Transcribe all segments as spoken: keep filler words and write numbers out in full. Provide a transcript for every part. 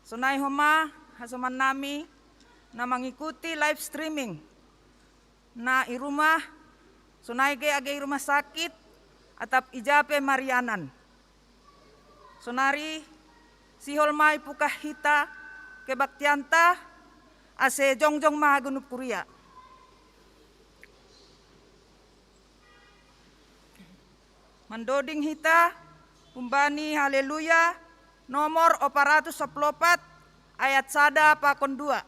Sonai homa, hasoman nami na mangikuti live streaming na i rumah, sonai ge age i rumah sakit, atap ija pe marianan. Sonari sihol ma ipukah hita kebaktianta, ase jongjong ma ganup kuria. Mandoding hita humbani Haleluya nomor opat ratus sapuluh opat, ayat sada pakon dua.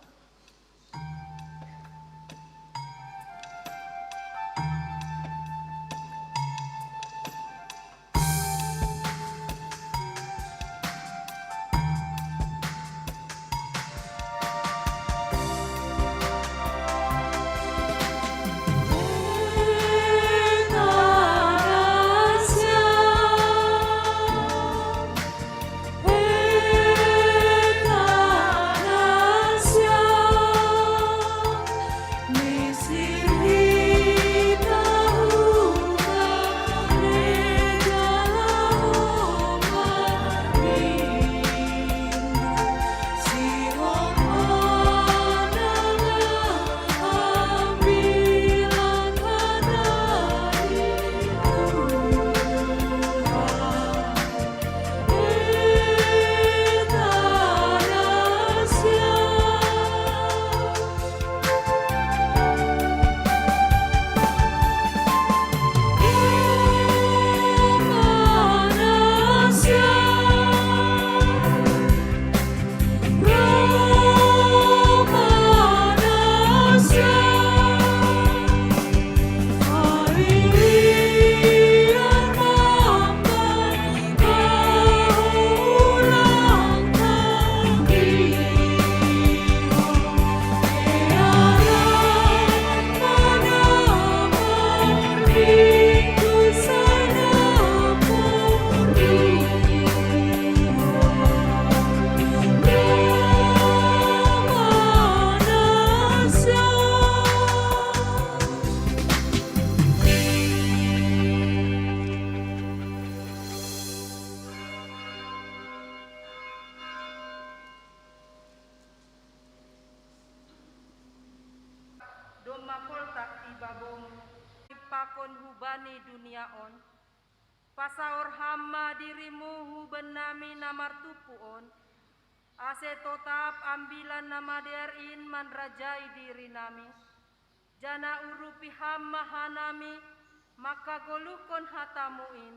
Domma poltak i babomu, pakon hubani dunia on, pasaor ham ma dirimu hu bennami na martumpu on, ase totap Ambilan Namadear in manrajai dirinami, janah urupi ham ma hanami mangkagoluhkon hatamu in,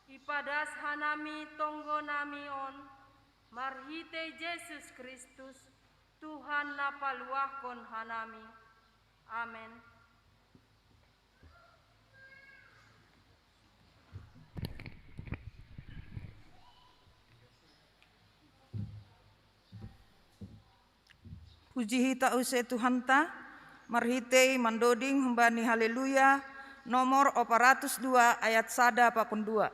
ipadas hanami tonggonami on, marhitei Jesus Kristus, Tuhan na paluahkon hanami. Amen. Puji hita use Tuhanta, marhitei mandoding humbani Haleluya nomor opat ratus dua ayat sada pakon dua.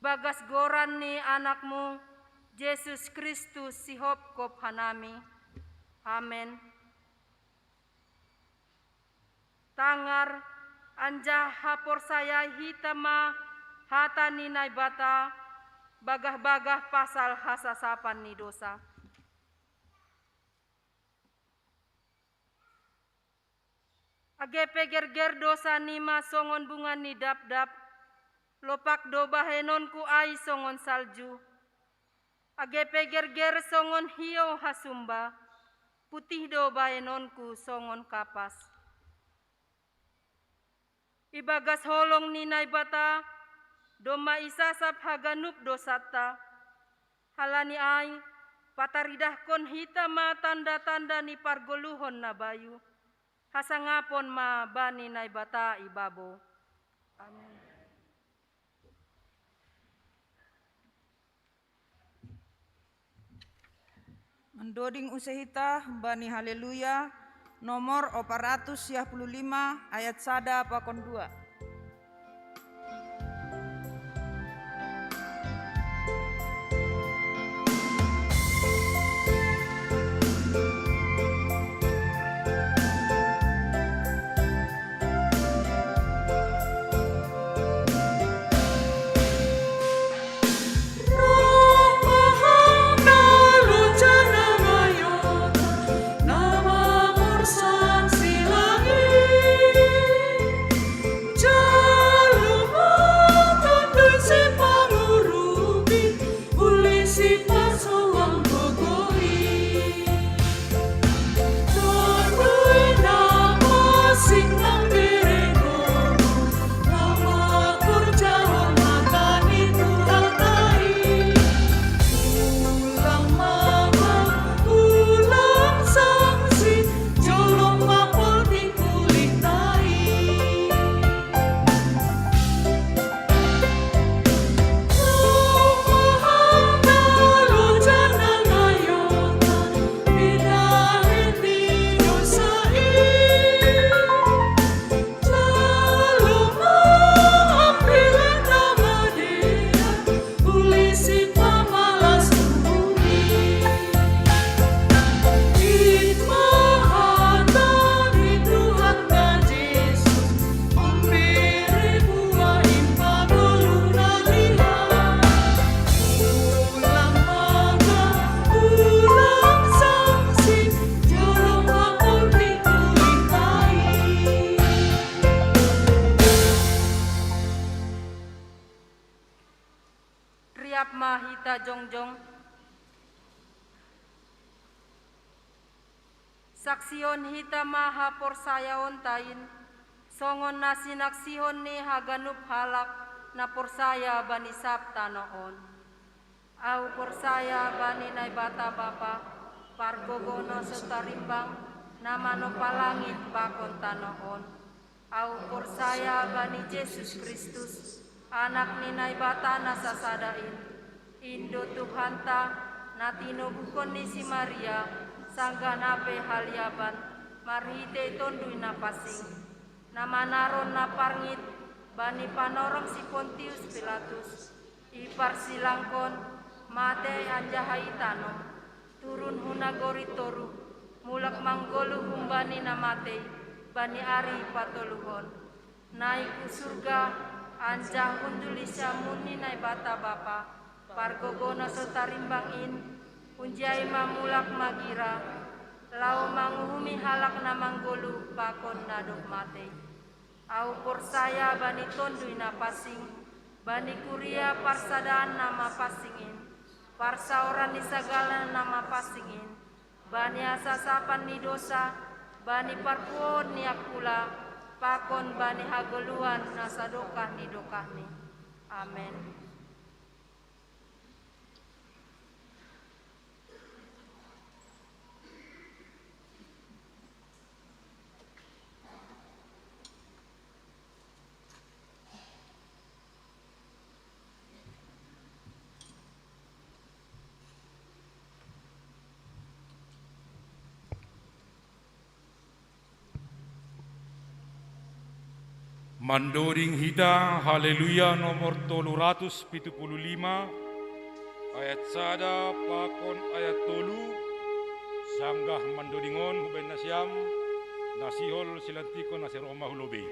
Ibagas goran ni Anakmu, Jesus Kristus, sihopkop hanami. Amen. Tangar, anjaha porsayai hita ma hata ni Naibata, bagah-bagah pasal hasasapan ni dosa. Age pe gerger dosa nima songon bunga ni dapdap, lopak do bahenonku ai songon salju. Age pe gerger songon hiou hasumba, putih do bahenonku songon kapas. Ibagas holong ni Naibata, domma isasap haganup dosanta. Halani ai, pataridahkon hita ma tanda-tanda ni pargoluhon na bayu, hasangapon ma bani Naibata ibabo. Amen. Mandoding use hita bani Haleluya nomor opat ratus sia puluh lima, ayat sada pakon dua. Riap ma hita jongjong. Saksihon hita ma haporsayaonta in, songon na sinaksihon ni haganup halak na porsaya bani sab tano on. Ahu porsaya bani Naibata Bapa, pargogoh na so tarimbang, na manompa langit pakon tano on. Ahu porsaya bani Jesus Kristus, Anak ni Naibata na sasada in, in do Tuhanta, na tinobuhkon ni si Maria, sanggah na pe haliaban, marhitei Tonduy Napansing, na manaron na parngit bani panorang si Pontius Pilatus, iparsilangkon, matei anjaha itanom, turun hu nagori toruh, mulak manggoluh humbani na matei, bani ari patoluhon. Naik hu surga, anjaha hundul di siamun ni Naibata Bapa, pargogoh na so tarimbang in, hunjai ma mulak magira, laho manguhumi halak na manggoluh pakon na dob matei. Ahu porsaya bani Tonduy Napansing, bani kuria parsadaan na mapansing in, parsaoran ni sagala na mapansing in, bani hasasapan ni dosa, bani parpuhoon ni angkula, pakon bani hagoluhan na sadokah ni dokahni. Amen. Mandoding hita Haleluya nomor tolu ratus pitu puluh lima, ayat sada pakon ayat tolu, sanggah mandoding on hubaen nasiam, na sihol silantikon ase roh ma hu lobei.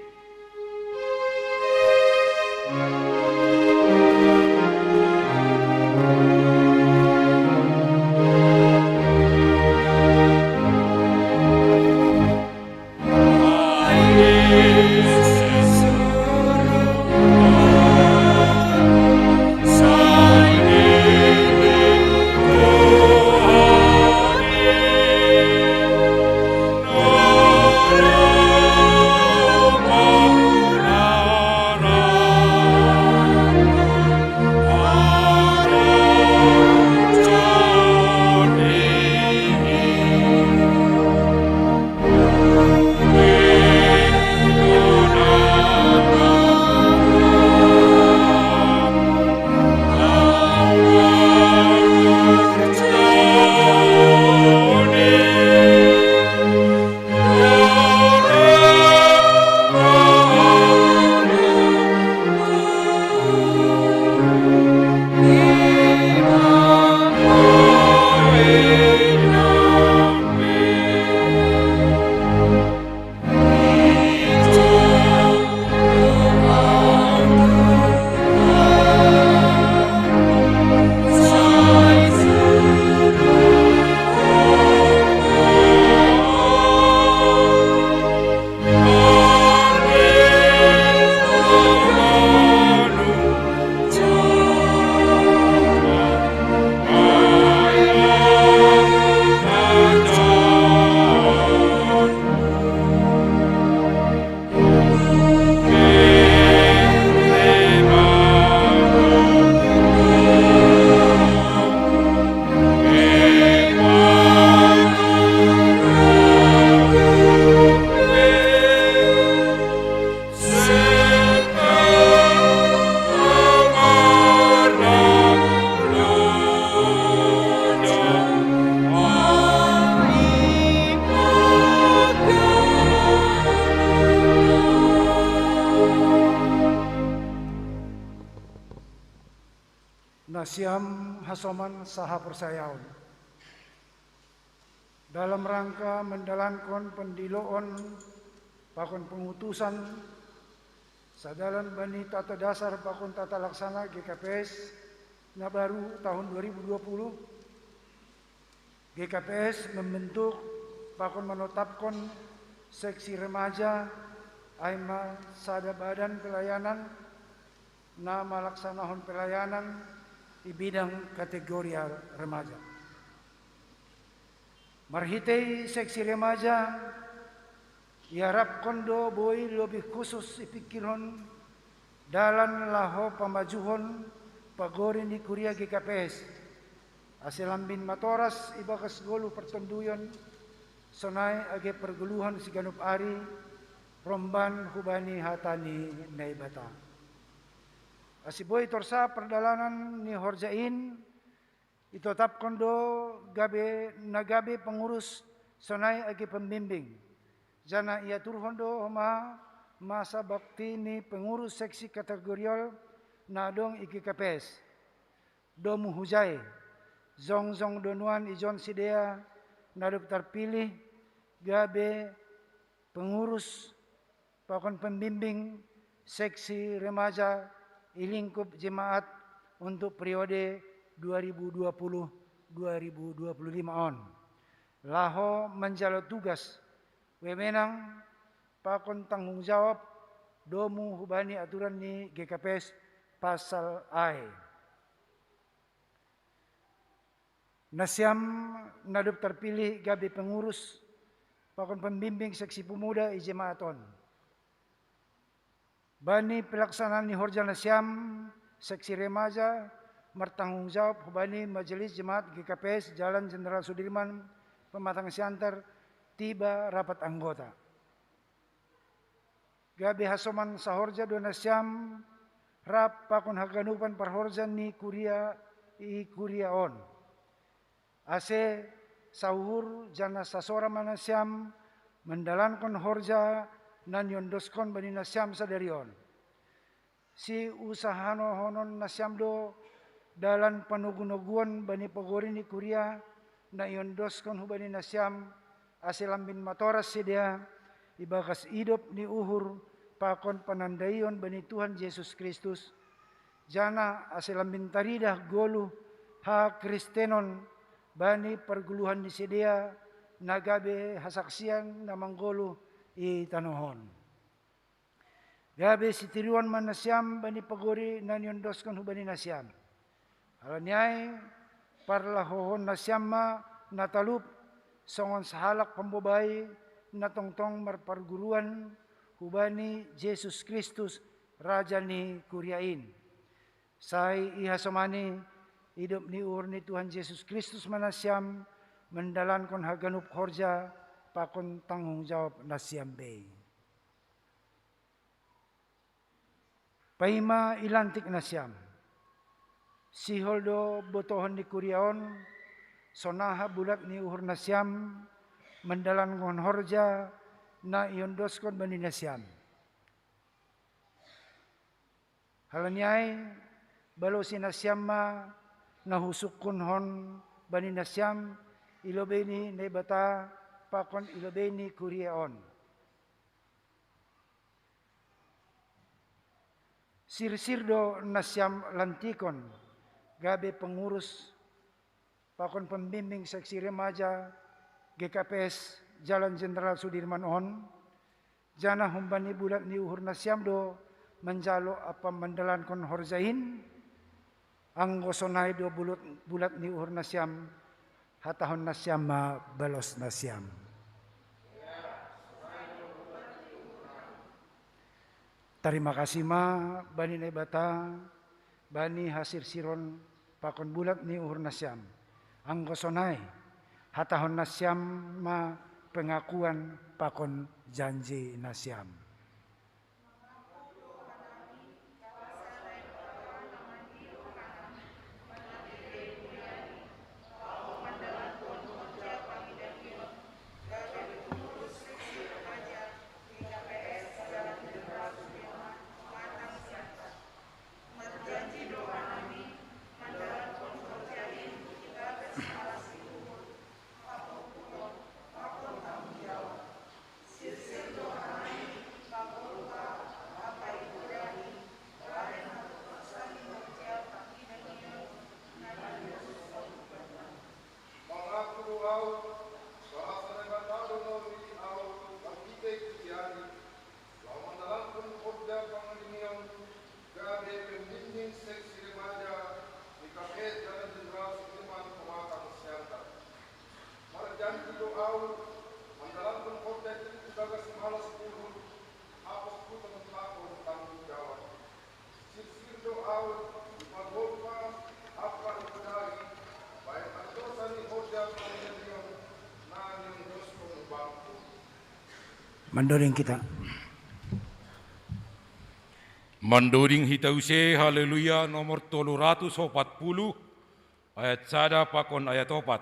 Nasiam hasoman sahaporsayaon. Dalam rangka mandalankon pandiloon pakon pangutusan sadalan bani tata dasar pakon tata laksana G K P S na baru tahun dua ribu dua puluh, G K P S membentuk pakon manotapkon seksi remaja, ai ma sada badan pelayanan na malaksanahon pelayanan i bidang kategorial remaja. Marhitei seksi remaja, iarapkon do boi lobih khusus ipingkirhon dalan laho pamajuhon pagori ni kuria G K P S, ase lambin matoras ibagas goluh partonduyon, sonai age pargoluhan siganup ari, romban hubani hata ni Naibata. Ase boi torsa pardalanan ni horja in, itotapkon do gabe na gabe pengurus sonai age pembimbing. Janah iaturhon do homa masa bakti ni pengurus seksi kategorial na adong i G K P S. Domu hujai, jongjong do nuan ijon sidea na dob tarpilih gabe pengurus pakon pembimbing seksi remaja i lingkup jemaat untuk periode dua ribu dua puluh dua ribu dua puluh lima on, laho manjalo tugas, wewenang pakon tanggung jawab domu hubani aturan ni G K P S pasal ai. Nasiam na dob tarpilih gabe pengurus pakon pembimbing seksi pemuda i jemaat on. Bani pelaksanaan ni horja nasiam, seksi remaja martanggung jawab hubani Majelis Jemaat G K P S Jalan Jenderal Sudirman, Pematang Siantar, tiba rapat anggota. Gabe hasoman sahorja do nasiam rap pakon haganupan parhorja ni kuria i kuria on. Ase sauhur janah sasora ma nasiam mandalankon horja na niondoskon bani nasiam sadari on. Siusahanohonon nasiam do dalan panogunoguon bani pogori ni kuria na iondoskon hubani nasiam, ase lambin matoras sidea ibagas idop ni uhur pakon panandaion bani Tuhan Jesus Kristus, janah ase lambin taridah goluh hakristenon bani pargoluhan ni sidea na gabe hasaksian na manggoluh i tanoh on. Gabe sitiruon ma nasiam bani pogori na niondoskon hubani nasiam. Halani ai, parlahohon nasiam ma na talup songon sahalak pambobai na tongtong marparguruan hubani Jesus Kristus, Raja ni kuria in. Sai ihasomani idop ni uhur ni Tuhan Jesus Kristus ma nasiam mandalankon haganup horja pakon tanggung jawab nasiam bei. Paima ilantik nasiam. Sihol do botohon ni kuria on, sonaha bulat ni uhur nasiam mandalankon horja na iondoskon bani nasiam. Halani ai, balosi nasiam ma na husungkunhon bani nasiam i lobei ni Naibata pakon i lobei ni kuria on. Sirsir do nasiam lantikon gabe pengurus pakon pembimbing seksi remaja G K P S Jalan Jenderal Sudirman on, janah humbani bulat ni uhur nasiam do manjalo ampa mandalankon horja in. Anggo sonai do bulut-, bulat ni uhur nasiam, hatahon nasiam ma balos nasiam. Tarima kasih ma bani Naibata, bani hasirsiron pakon bulat ni uhur nasiam. Anggo sonai, hatahon nasiam ma pengakuan pakon janji nasiam. Mangaku do ahu, bahasa Naibata do na urupi ahu marhitei kuria i, laho mandalankon horja pangadileon gabe pembimbing seksi remaja G K P S Jalan Jenderal Sudirman, Pematang Siantar. Marjanji do ahu mandalankon horja i ibagas malas uhur, hapus huton pakon tanggung jawab. Sirsir do ahu ipagompa ampa ipodari bahen andosa ni horja pangadileon na niondoskon bangku. Mandoding kita. Mandoding hita use, Haleluya, nomor tolu ratus opat puluh, ayat sada pakon ayat opat.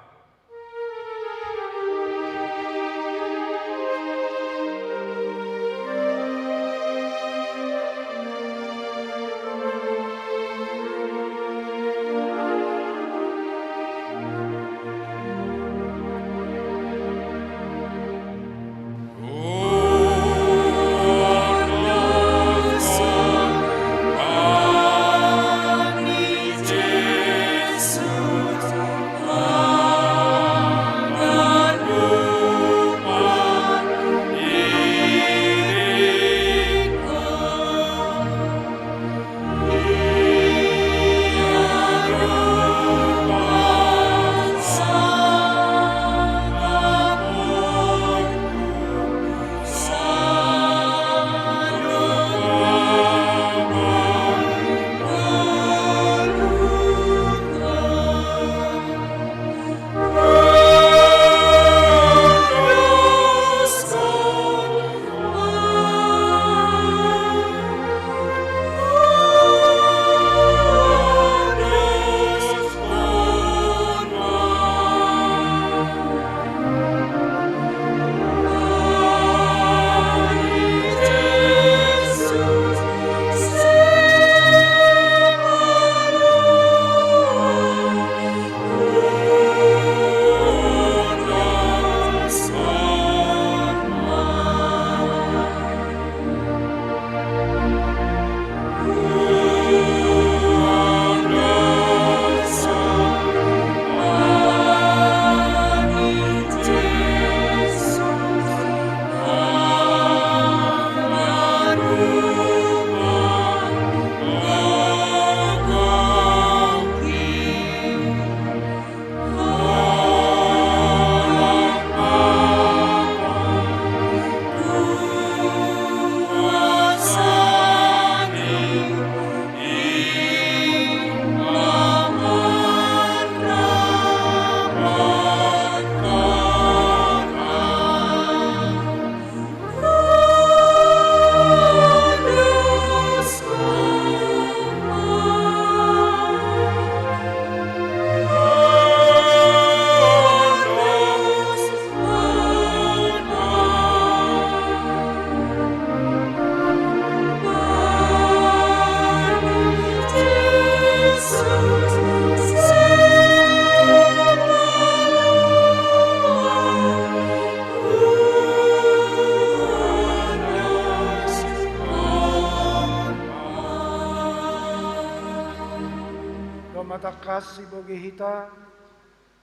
Takas sibogei hita,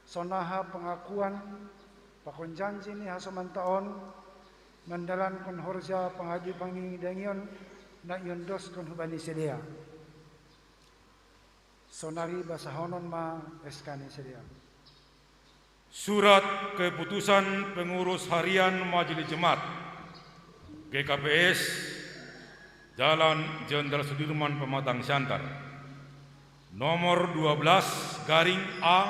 sonaha pengakuan pakon janji ni hasomanta on, mandalanhon horja pangadi pangidangion na iondoskon hubani sidea. Sonari basahonon ma S K ni sidea. Surat Keputusan Pengurus Harian Majelis Jemaat G K P S Jalan Jenderal Sudirman Pematang Siantar, nomor dua belas garing A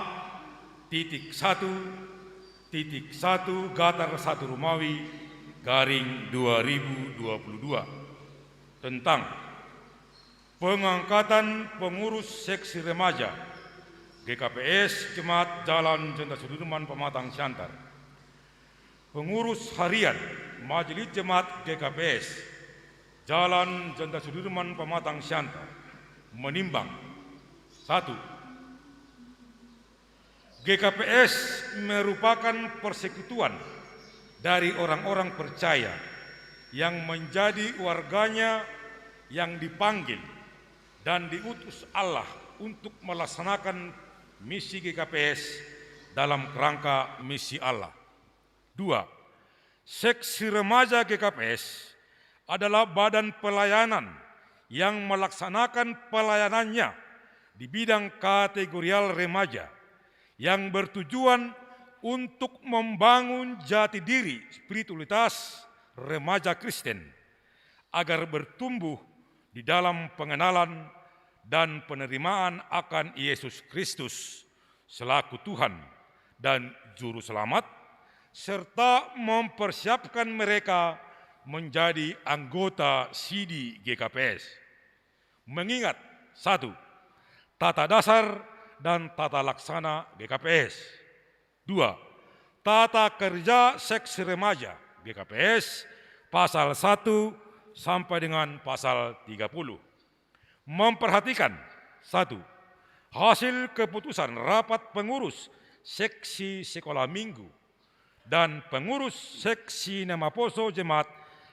titik satu titik satu gatar satu Romawi garing dua ribu dua puluh dua, tentang pengangkatan pengurus seksi remaja G K P S Jemaat Jalan Jenderal Sudirman Pematang Siantar. Pengurus harian Majelis Jemaat G K P S Jalan Jenderal Sudirman Pematang Siantar menimbang: satu, G K P S merupakan persekutuan dari orang-orang percaya yang menjadi warganya yang dipanggil dan diutus Allah untuk melaksanakan misi G K P S dalam kerangka misi Allah. Dua, seksi remaja G K P S adalah badan pelayanan yang melaksanakan pelayanannya di bidang kategorial remaja yang bertujuan untuk membangun jati diri spiritualitas remaja Kristen agar bertumbuh di dalam pengenalan dan penerimaan akan Yesus Kristus selaku Tuhan dan Juru Selamat, serta mempersiapkan mereka menjadi anggota sidi G K P S. Mengingat: satu, tata dasar dan tata laksana G K P S. Dua, tata kerja seksi remaja G K P S, pasal satu sampai dengan pasal tiga puluh. Memperhatikan: satu, hasil keputusan rapat pengurus seksi sekolah minggu dan pengurus seksi Nemaposo Jemaat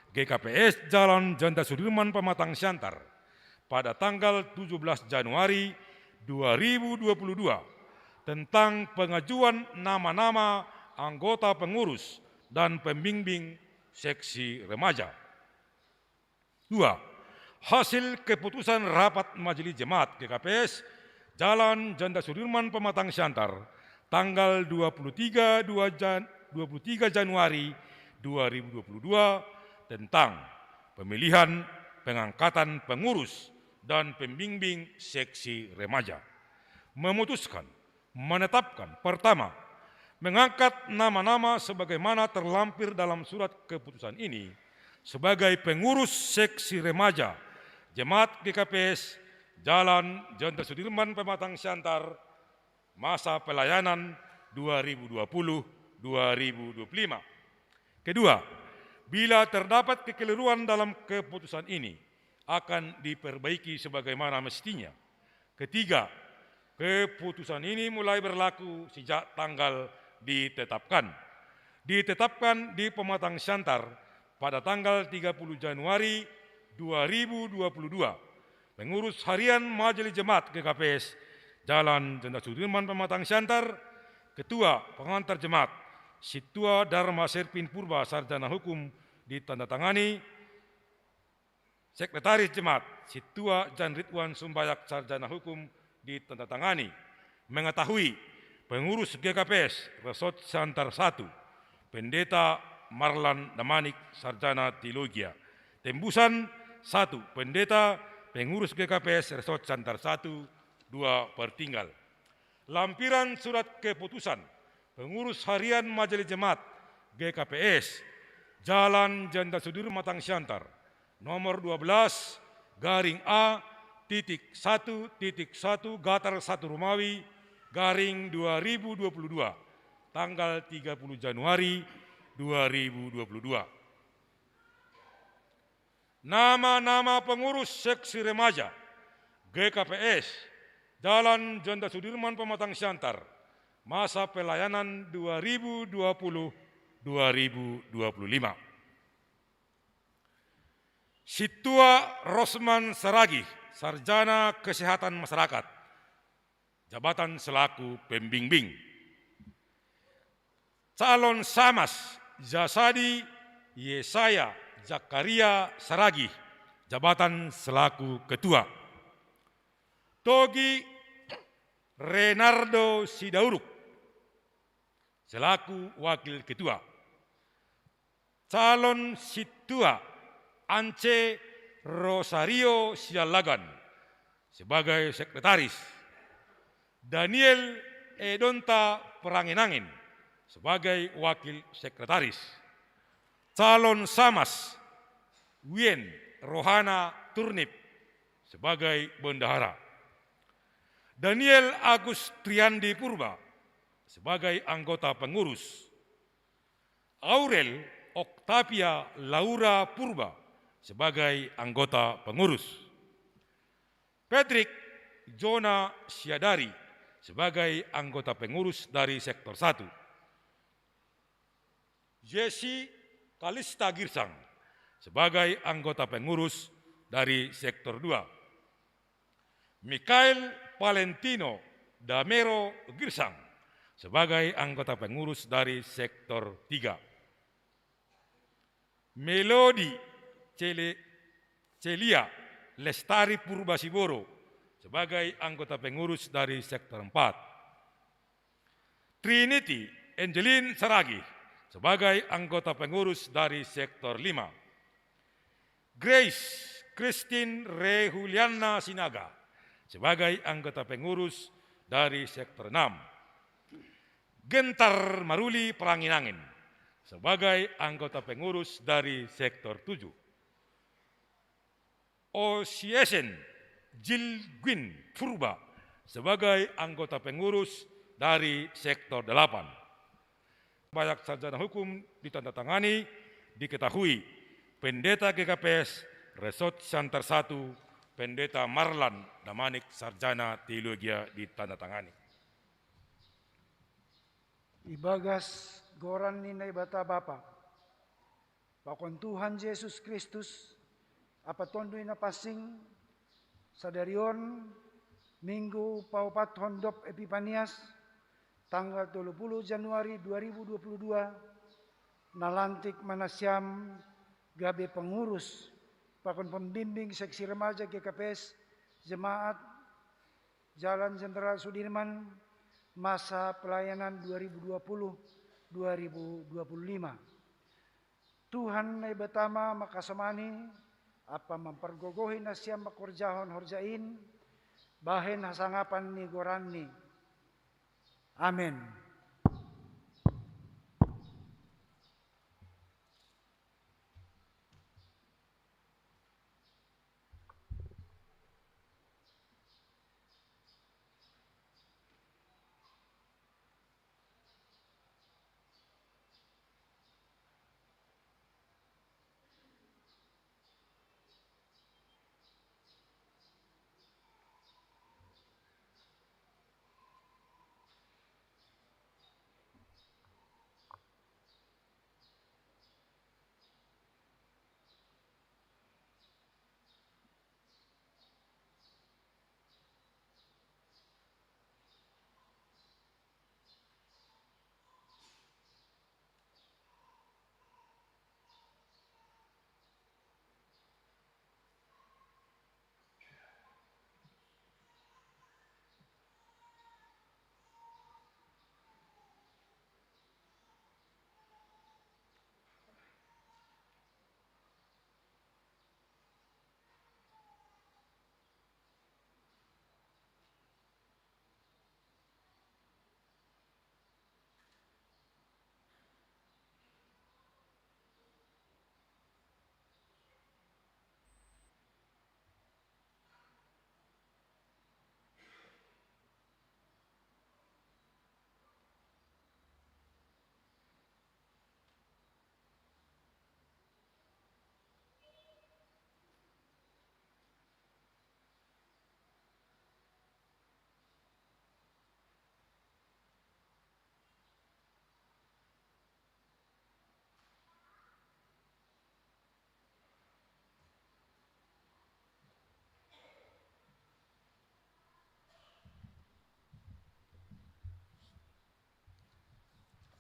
G K P S Jalan Jenderal Sudirman Pematang Siantar pada tanggal tujuh belas Januari dua ribu dua puluh dua tentang pengajuan nama-nama anggota pengurus dan pembimbing seksi remaja. Dua, hasil keputusan rapat Majelis Jemaat G K P S Jalan Jenderal Sudirman Pematang Siantar tanggal dua puluh tiga, dua Jan-, dua puluh tiga Januari dua ribu dua puluh dua tentang pemilihan pengangkatan pengurus dan pembimbing seksi remaja. Memutuskan, menetapkan: pertama, mengangkat nama-nama sebagaimana terlampir dalam surat keputusan ini sebagai pengurus seksi remaja Jemaat G K P S Jalan Jenderal Sudirman Pematang Siantar, masa pelayanan dua ribu dua puluh dua ribu dua puluh lima. Kedua, bila terdapat kekeliruan dalam keputusan ini, akan diperbaiki sebagaimana mestinya. Ketiga, keputusan ini mulai berlaku sejak tanggal ditetapkan. Ditetapkan di Pematang Siantar pada tanggal tiga puluh Januari dua ribu dua puluh dua. Pengurus harian Majelis Jemaat G K P S Jalan Jenderal Sudirman Pematang Siantar, ketua pengantar jemaat Situa Dharma Serpin Purba, sarjana hukum, ditandatangani. Sekretaris Jemaat, Situa Jan Ridwan Sumbayak, sarjana hukum, ditandatangani. Mengetahui: pengurus G K P S Resort Siantar satu, Pendeta Marlan Damanik, sarjana teologia. Tembusan: satu, pendeta, pengurus G K P S Resort Siantar satu, dua, pertinggal. Lampiran surat keputusan pengurus harian Majelis Jemaat G K P S Jalan Jenderal Sudirman Pematang Siantar, nomor dua belas garing A titik satu titik satu gatar satu Romawi garing dua ribu dua puluh dua, tanggal tiga puluh Januari dua ribu dua puluh dua. Nama-nama pengurus seksi remaja G K P S Jalan Jenderal Sudirman Pematang Siantar, masa pelayanan dua ribu dua puluh dua ribu dua puluh lima. Situa Rosman Saragih, sarjana kesehatan masyarakat, jabatan selaku pembimbing. Calon Samas, Jasadi Yesaya Zakaria Saragih, jabatan selaku ketua. Togi Renardo Sidauruk selaku wakil ketua. Calon Situa Ance Rosario Sialagan sebagai sekretaris. Daniel Edonta Perangenangen sebagai wakil sekretaris. Calon Samas Wien Rohana Turnip sebagai bendahara. Daniel Agus Triandi Purba sebagai anggota pengurus. Aurel Octavia Laura Purba sebagai anggota pengurus. Patrick Jona Siadari sebagai anggota pengurus dari Sektor satu. Jesse Kalista Girsang sebagai anggota pengurus dari Sektor dua. Mikael Valentino Damero Girsang sebagai anggota pengurus dari Sektor tiga. Melody Cele-, Celia Lestari Purba Siboro sebagai anggota pengurus dari Sektor empat. Trinity Angeline Saragih sebagai anggota pengurus dari Sektor lima. Grace Christine Rehuliana Sinaga sebagai anggota pengurus dari Sektor enam. Gentar Maruli Peranginangin sebagai anggota pengurus dari Sektor tujuh. Osiesen Jilgwin Purba sebagai anggota pengurus dari Sektor delapan. Banyak sarjana hukum ditandatangani, diketahui Pendeta G K P S Resort Siantar satu, Pendeta Marlan Damanik, sarjana teologia, ditandatangani. Ibagas goran ni Naibata Bapa, pakon Tuhan Jesus Kristus, Apa Tonduy Napansing, sadarion Minggu paopathon dob Epipanias, tanggal tolu puluh Januari dua ribu dua puluh dua, nalantik ma nasiam gabe pengurus pakon pembimbing seksi remaja G K P S Jemaat Jalan Jenderal Sudirman, masa pelayanan dua ribu dua puluh dua ribu dua puluh lima. Tuhan Naibata ma mangkasomani ampa mampargogohi nasiam mangkorjahon horja in, bahen hasangapan ni goranNi. Amen.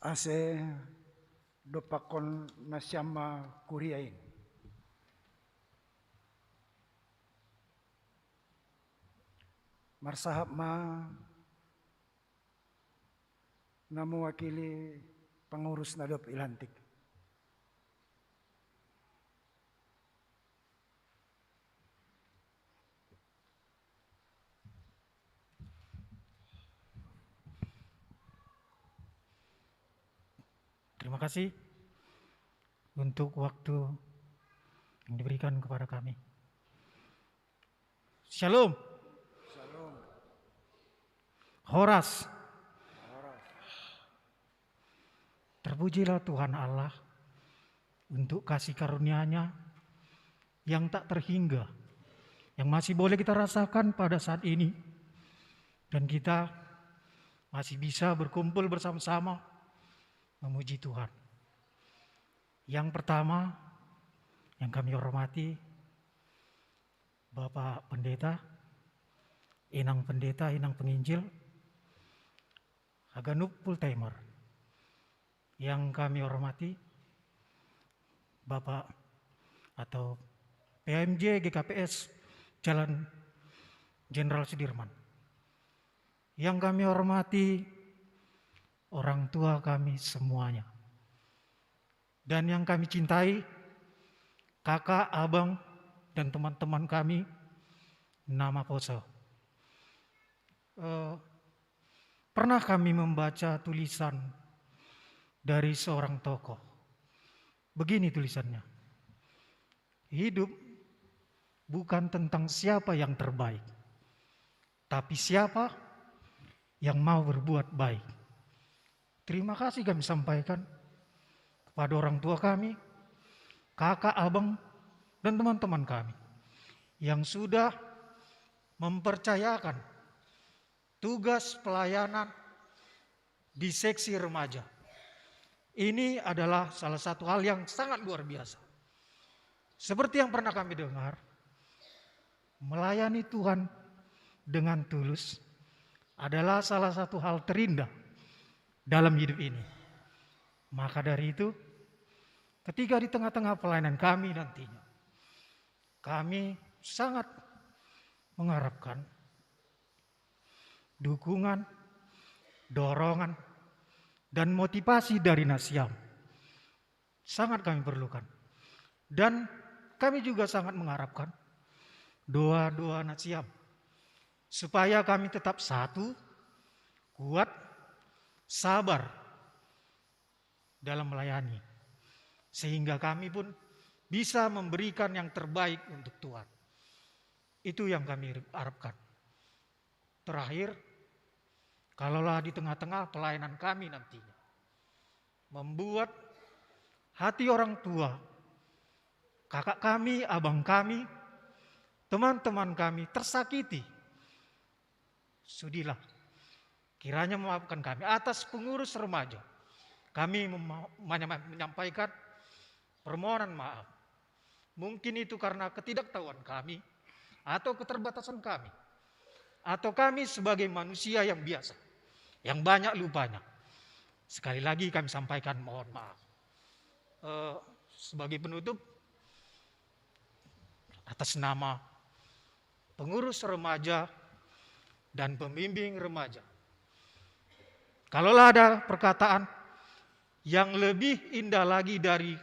Ase dopakon nasiama kuriain. Marsahap ma na mewakili pengurus na dob ilantik. Terima kasih untuk waktu yang diberikan kepada kami. Shalom. Shalom. Horas. Horas. Terpujilah Tuhan Allah untuk kasih karunia-Nya yang tak terhingga, yang masih boleh kita rasakan pada saat ini, dan kita masih bisa berkumpul bersama-sama memuji Tuhan. Yang pertama, yang kami hormati Bapak Pendeta, Inang Pendeta, Inang Penginjil, Haganuk Pulteimer. Yang kami hormati Bapak atau P M J G K P S Jalan Jenderal Sudirman. Yang kami hormati orang tua kami semuanya. Dan yang kami cintai, kakak, abang, dan teman-teman kami, nama poso. Eh, pernah kami membaca tulisan dari seorang tokoh. Begini tulisannya, "Hidup bukan tentang siapa yang terbaik, tapi siapa yang mau berbuat baik." Terima kasih kami sampaikan kepada orang tua kami, kakak, abang, dan teman-teman kami yang sudah mempercayakan tugas pelayanan di seksi remaja. Ini adalah salah satu hal yang sangat luar biasa. Seperti yang pernah kami dengar, melayani Tuhan dengan tulus adalah salah satu hal terindah dalam hidup ini. Maka dari itu, ketika di tengah-tengah pelayanan kami nantinya, kami sangat mengharapkan dukungan, dorongan, dan motivasi dari Nasiam. Sangat kami perlukan. Dan kami juga sangat mengharapkan doa-doa Nasiam, supaya kami tetap satu, kuat, sabar dalam melayani, sehingga kami pun bisa memberikan yang terbaik untuk Tuhan. Itu yang kami harapkan. Terakhir, kalaulah di tengah-tengah pelayanan kami nantinya membuat hati orang tua, kakak kami, abang kami, teman-teman kami tersakiti, sudilah kiranya memaafkan kami. Atas pengurus remaja, kami mema-, menya-, menyampaikan permohonan maaf. Mungkin itu karena ketidaktahuan kami atau keterbatasan kami. Atau kami sebagai manusia yang biasa, yang banyak lupanya. Sekali lagi kami sampaikan mohon maaf. Eh, sebagai penutup, atas nama pengurus remaja dan pembimbing remaja, kalaulah ada perkataan yang lebih indah lagi dari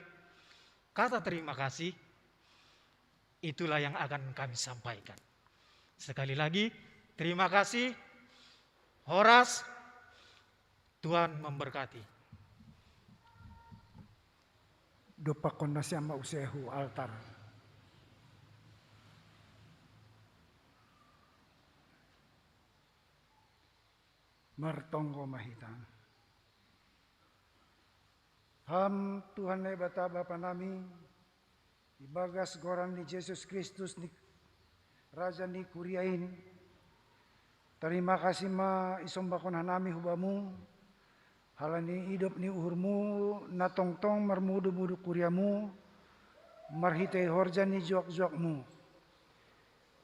kata terima kasih, itulah yang akan kami sampaikan. Sekali lagi, terima kasih. Horas, Tuhan memberkati. Dopakon nasiama use hu altar. Martonggo ma hita. Ham Tuhan Naibata Bapa nami, ibagas goran ni Jesus Kristus ni Raja ni kuria in, tarima kasih ma isombakon hanami hu Bamu, halani idop ni uhurmu na tongtong marmudu-mudu kuriamu, marhitei horja ni juak-juakmu.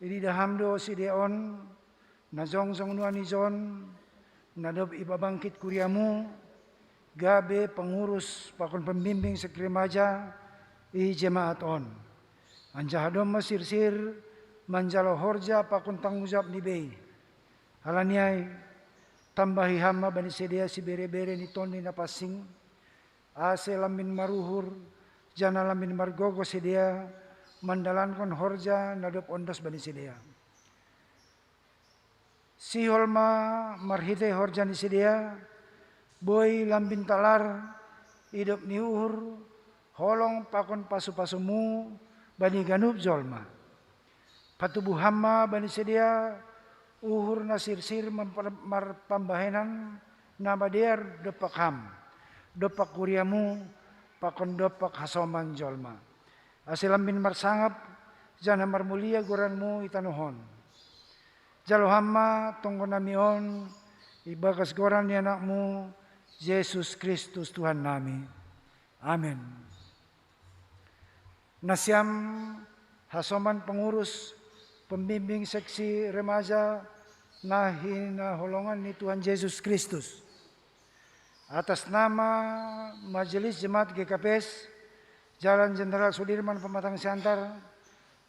Ididah Ham do sidea on, na jongjong nuan ijon, na dob ibabangkit kuriamu, gabe pengurus pakon pembimbing seksi remaja i jemaat on. Anjaha domma sirsir manjalo horja pakon tanggung jawab ni bei. Halani ai, tambahi ham ma bani sidea sibere-bere ni Tondi Napansing, ase lambin maruhur, janah lambin margogoh sidea mandalankon horja na dob ondos bani sidea. Sihol ma marhitei horja ni sidea, boi lambin talar idop ni uhur, holong pakon pasu-pasumu bani ganup jolma. Patubuh ham ma bani sidea uhur na sirsir marpambahenan na madear dompak ham, dompak kuriamu, pakon dompak hasoman jolma. Ase lambin marsangap, janah marmulia goranmu i tanoh on. Jalo ham ma tonggo nami on ibagas goran ni anakmu, Jesus Kristus Tuhan nami. Amen. Nasiam hasoman pengurus pembimbing seksi remaja na hinaholongan ni Tuhan Jesus Kristus. Atas nama Majelis Jemaat G K P S, Jalan Jenderal Sudirman Pematang Siantar,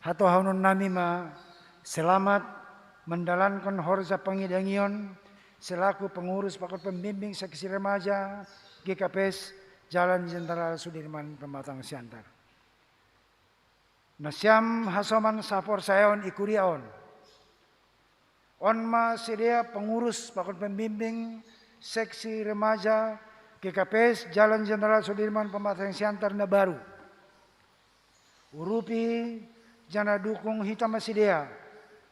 hatohahonon nami ma selamat mandalankon horja pangidangion selaku pengurus pakon pembimbing seksi remaja G K P S Jalan Jenderal Sudirman Pematang Siantar. Nasiam hasoman saporsayaon i kuria on. On ma sidea pengurus pakon pembimbing seksi remaja G K P S Jalan Jenderal Sudirman Pematang Siantar na baru. Urupi janah dukung hita ma sidea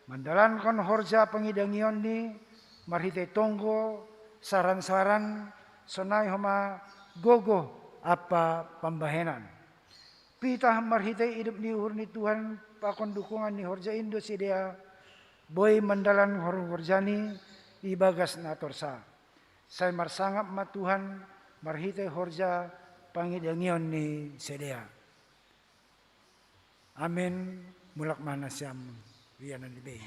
mandalankon horja pangidangionni marhitei tonggo, saran-saran, sonai homa gogoh ampa pambahenan. Pitah marhitei idop ni uhur ni Tuhan pakon dukungan ni horja in do sidea boi mandalankon horjani ibagas na torsa. Sai marsangap ma Tuhan marhitei horja pangidangion ni sidea. Amen. Mulak ma nasiam, rianan ni bei.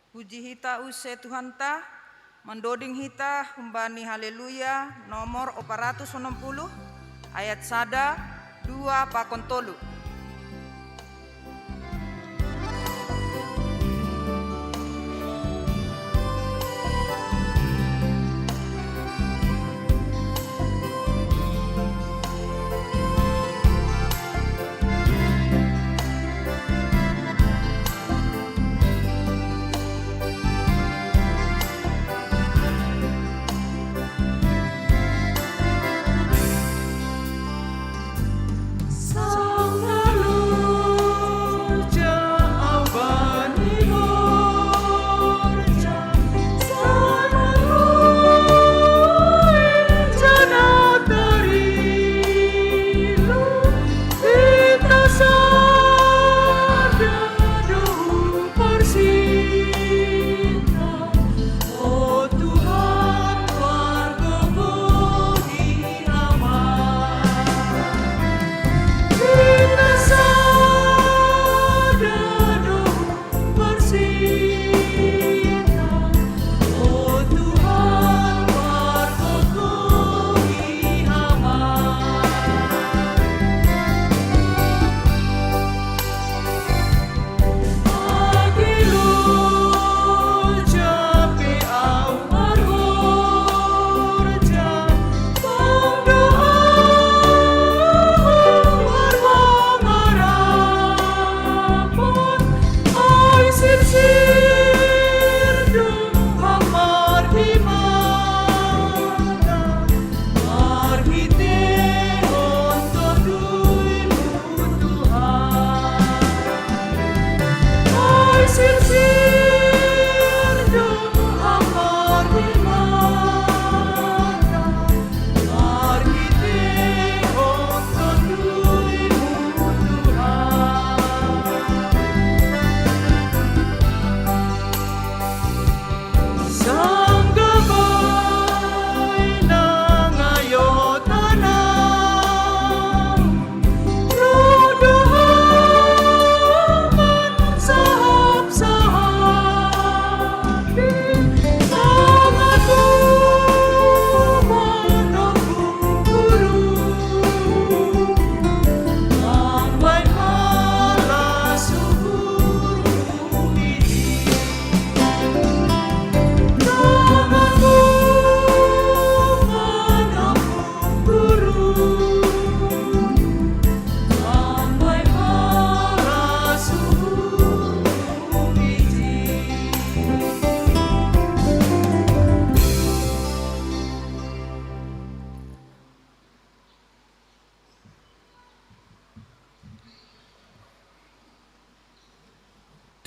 Puji hita use Tuhanta, mandoding hita humbani Haleluya nomor opat ratus onom puluh, ayat sada, dua pakon tolu.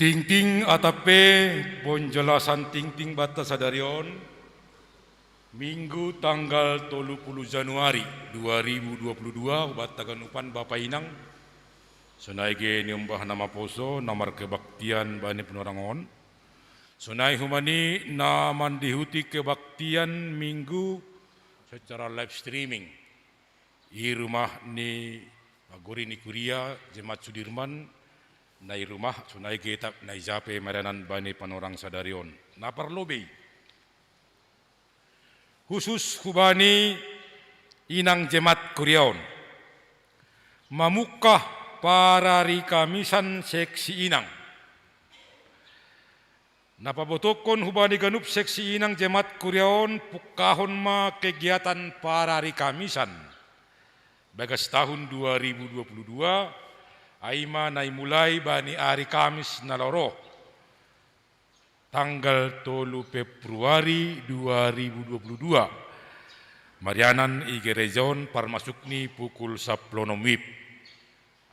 Tingting atape, penjelasan tingting batta sadarion, Minggu tanggal tolu puluh Januari dua ribu dua puluh dua, batta ganupan bapa inang, sonai ge niombah na maposo na markebaktian bani panorangon, sonai humani na mandihuti kebaktian Minggu secara live streaming i rumah ni pagori ni kuria Jemaat Sudirman, na i rumah sonai ge tap na i jape marianan bani panorang sadarion. Na parlobei, khusus hubani inang Jemaat kuriaon, mamungkah pararikamisan seksi inang. Na pabotokkon hubani ganup seksi inang Jemaat kuriaon, pungkahon ma kegiatan pararikamisan bagas tahun dua ribu dua puluh dua, ai ma na i mulai bani ari Kamis na laho ro, tanggal tolu Februari dua ribu dua puluh dua, marianan i gerejaon parmasukni pukul sampulu onom wib.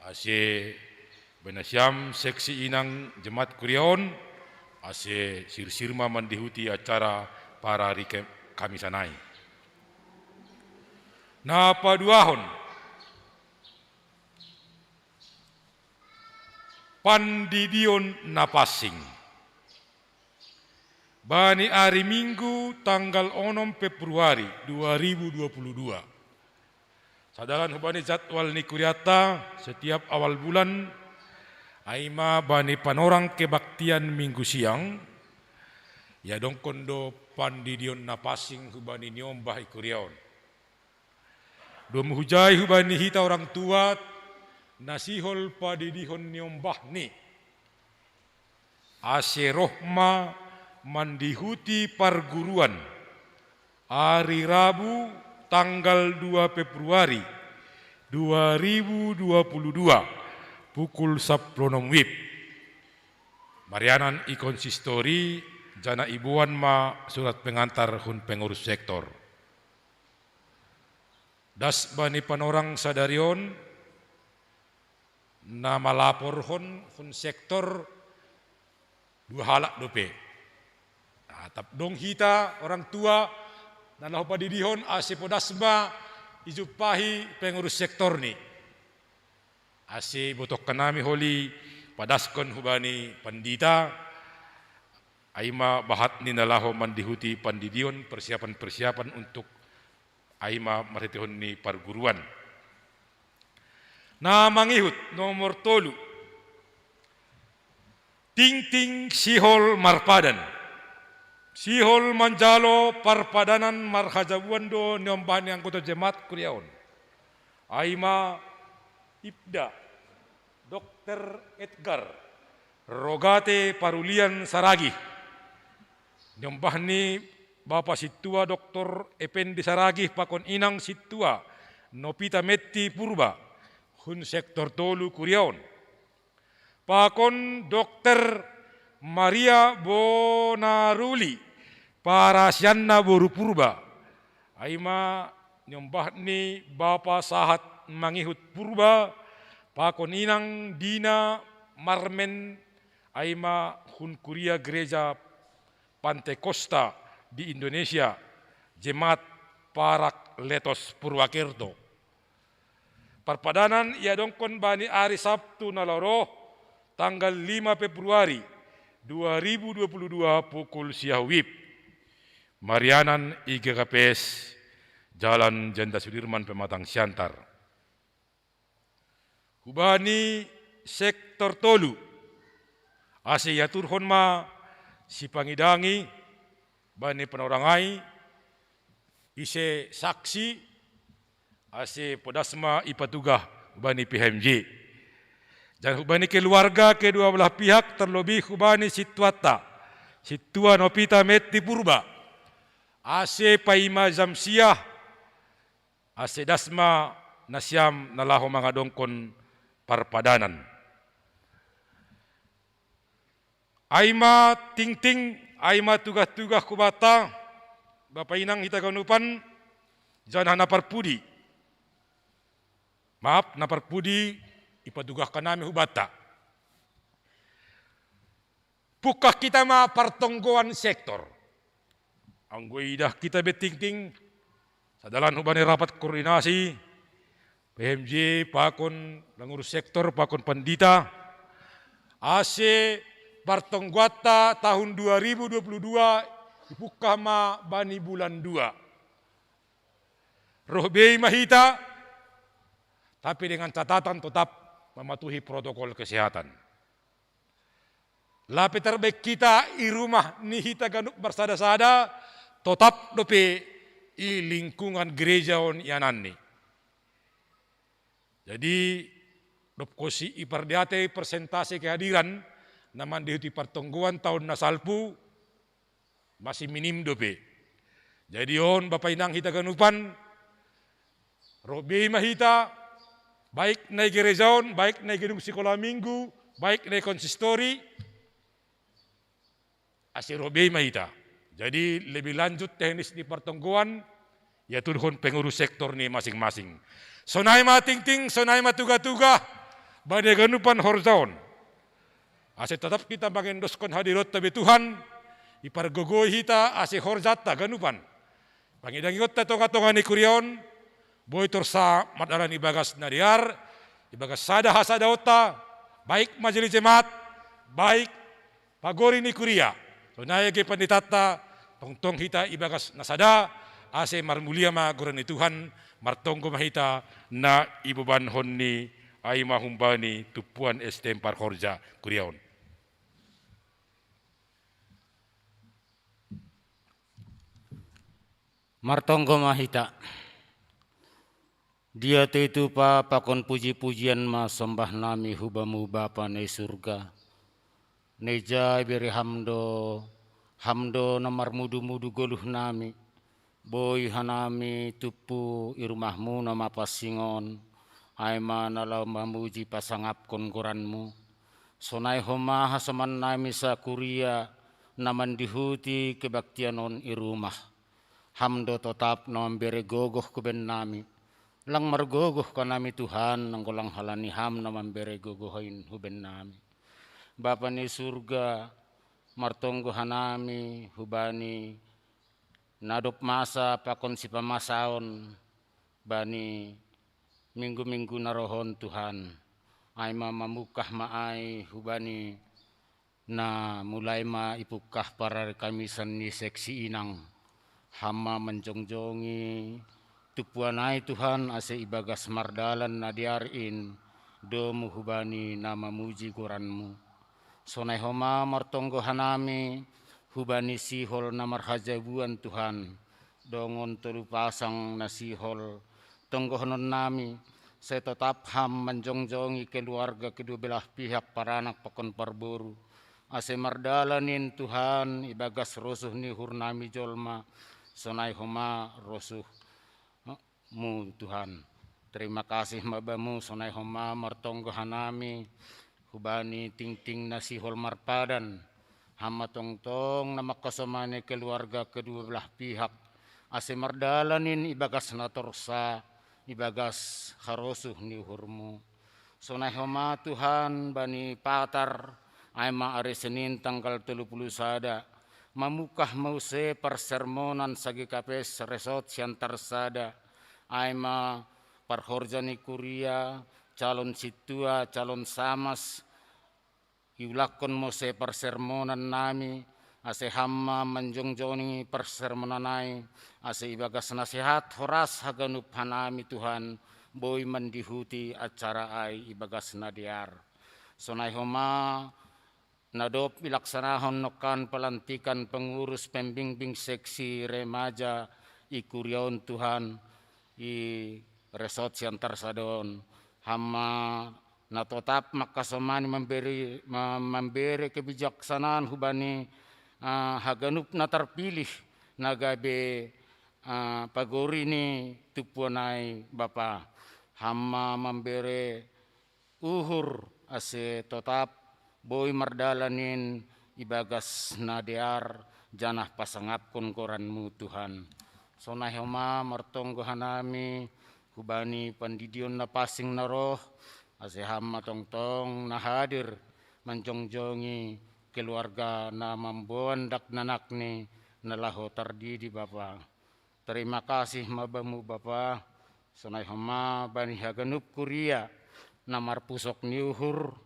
Ase bena siam seksi inang Jemaat kuriaon, ase sirsir ma mandihuti acara pararikamisan ai. Na paduahon, pandidion na pansing bani ari Minggu tanggal onom Februari dua ribu dua puluh dua. Sadalan hubani jadwal ni kuriata setiap awal bulan, ai ma bani panorang kebaktian Minggu siang, iadongkon do pandidion na pansing hubani niombah i kuriaon. Domu hujai hubani hita orang tua na sihol padidihon niombahni, ase roh ma mandihuti parguruan ari Rabu tanggal dua Februari dua ribu dua puluh dua, pukul sampulu onom wib. Marianan i konsistori, janah iboan ma surat pengantar hun pengurus sektor. Das bani panorang sadarion, na malaporhon hun sektor dua halak dope. Nah, tap dong hita orang tua na laho padidihon ase podas ma ijumpahi pengurus sektorni. Ase botohkan nami holi padaskon hubani pandita, ai ma bahatni na laho mandihuti pandidion, persiapan-persiapan untuk ai ma marhiteihon ni parguruan. Na mangihut, nomor tolu, tingting sihol marpadan. Sihol manjalo parpadanan marhajabuan do niombah ni anggota Jemaat kuriaon, ai ma Ibda Dokter Edgar Rogate Parulian Saragih, niombah ni Bapa Sintua Doktor Ependi Saragih pakon Inang Sintua Nopita Metti Purba, hun sektor tolu kuriaon, pakon Dokter Maria Bonaruli, parasianna boru Purba, ai ma niombah ni Bapa Sahat Mangihut Purba, pakon Inang Dina Marmen, ai ma hun kuria Gereja Pantekosta di Indonesia, Jemaat Parak Letos Purwakerto. Parpadanan iadongkon bani ari Sabtu na laho ro, tanggal lima Februari dua ribu dua puluh dua, pukul sia wib. Marianan i G K P S, Jalan Jenderal Sudirman, Pematang Siantar. Hubani sektor tolu, ase iaturhon ma sipangidangi bani panorang ai, ise saksi, ase podas ma ipatugah hubani P H M J. Janah hubani keluarga kedua belah pihak, terlebih hubani sintuanta, Sintua Nopita Metti Purba, ase paima jam sia, ase das ma nasiam na laho mangadongkon parpadanan. Ai ma tingting, ai ma tugah-tugah hubanta, Bapa Inang hita ganupan, janah na parpudi. Maaf, na parpudi ipatugahkan nami hubanta. Pungkah hita ma partonggoan sektor. Anggo idah hita be tingting, sadalan hubani rapat koordinasi, P M J pakon pengurus sektor, pakon pandita, ase partonggoanta tahun dua ribu dua puluh dua ipungkah ma bani bulan dua. Roh be ma hita, tapi dengan catatan tetap mematuhi protokol kesehatan. Lape tarbaen hita i rumah ni hita ganup marsada-sada, tetap dope i lingkungan gereja on iananni. Jadi, dob konsi ipardiatei persentase kehadiran na mandihuti partonggoan taon na salpu, masih minim dope. Jadi on, Bapa Inang hita ganupan, roh be ma hita, baik na i gereja on, baik na i gedung sikola minggu, baik na i konsistori, ase roh be ma hita. Jadi lebih lanjut teknis ni partonggoan, iatulhon pengurus sektor ni masing-masing. Sonai ma tingting, sonai ma tuga-tuga, bani ganupan horja on. Ase tetap hita mangendoskon hadironta be Tuhan, ipargogoi hita ase horjanta ganupan. Pangidangionta tonga-tonga ni kuria on, boi torus mardalan ibagas na dear, ibagas sada hasadaonta, baik majelis jemaat, baik pagori ni kuria. Sonai age panditanta, tongtong hita ibagas na sada, ase marmulia ma goran ni Tuhan, martonggo ma hita na ibobankonni, ai ma humbani tumpuan S T M parhorja kuria on. Martonggo ma hita. Dia tupa pakon puji-pujian ma sombahnami hu Bamu, Bapa na i surga. Na ija ibere Ham do, Ham do na marmudu-mudu goluhnami. Boi hanami tumpu i rumahMu na mapansing on, ai ma na laho mamuji pasangapkon goranMu. Sonai homa hasomannami sakuria na mandihuti kebaktian on i rumah. Ham do totap na mambere gogoh hu bennami. Lang margogoh hanami Tuhan, anggo lang halani Ham na mambere gogoh in hu bennami. Bapa ni surga, martonggo hanami hubani na dob masa pakon sipamasaon bani minggu-minggu na roh on Tuhan. Ai ma mamungkah ma ai hubani na mulai ma ipungkah parari Kamisan ni seksi inang. Ham ma manjongjongi tumpuan ai Tuhan ase ibagas mardalan na dear in domu hubani na mamuji goranMu. Sonai homa martonggo hanami hubani sihol na marhajabuan Tuhan, dongon tolu pasang na sihol tonggohononnami, sai totap Ham manjongjongi keluarga kedua belah pihak paranak pakon parboru, ase mardalan in Tuhan ibagas rosuh ni uhurnami jolma, sonai homa rosuh Mu Tuhan. Terima kasih ma Bamu, sonai homa martonggo hanami hubani tingting na sihol marpadan. Ham ma tongtong na mangkasomani keluarga kedua belah pihak, ase mardalan in ibagas na torsa, ibagas harosuh ni uhurMu. Sonai homa Tuhan bani patar, ai ma ari Senin tanggal tolu pulu sada, mamungkah muse parsermonan sa G K P S Resort Siantar Sada, ai ma parhorja ni kuria, calon sintua, calon samas, iulakkon muse parsermonannami, ase Ham ma manjongjongi parsermonan ai, ase ibagas na sehat horas haganup hanami Tuhan, boi mandihuti acara ai ibagas na dear. Sonai homa na dob ilaksanahon nongkan pelantikan pengurus pembimbing seksi remaja i kuria on Tuhan, i Resort Siantar Sada on. Ham ma na totap mangkasomani mambere, ma-, mambere kebijaksanaan hubani, ah, haganup na tarpilih na gabe, ah, pagori ni tumpuan ai Bapa. Ham ma mambere uhur ase totap boi mardalan in ibagas na dear janah pasangapkon goranMu Tuhan. Sonai homa martonggo hanami hubani pandidion na pansing na roh, ase Ham ma tongtong na hadir manjongjongi keluarga na mamboan dakdanakni na laho tardidi Bapa. Terima kasih ma Bamu Bapa, sonai homa bani haganup kuria na marpusok ni uhur,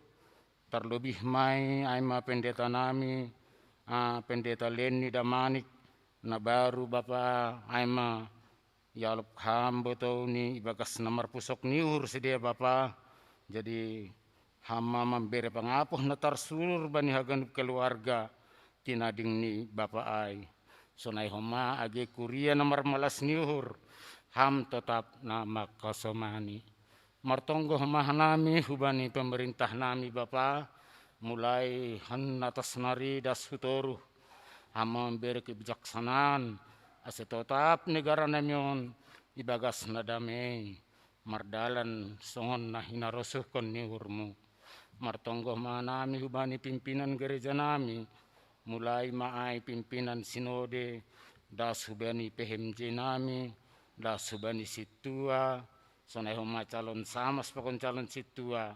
terlebih mai ai ma pendeta nami, ah, pendeta Lenny Damanik, na baru Bapa ai ma ialop Ham botouni ibagas na marpusok ni uhur sidea Bapa. Jadi Ham ma mambere pangapuh na tarsulur bani haganup keluarga tinading ni Bapa ai. Sonai homa age kuria na marmalas ni uhur, Ham totap na mangkasomani. Martonggo ma hanami hubani pemerintah nami Bapa, mulai han atas nari das hutoruh, Ham ma mambere kebijaksanaan, ase totap negara nami on ibagas na damei, mardalan songon na hinarosuhkon ni uhurmu. Martonggo ma hanami hubani pimpinan gereja nami, mulai ma ai pimpinan sinode, das hubani P H M J nami, das hubani sintua, sonai homa calon samas pakon calon sintua,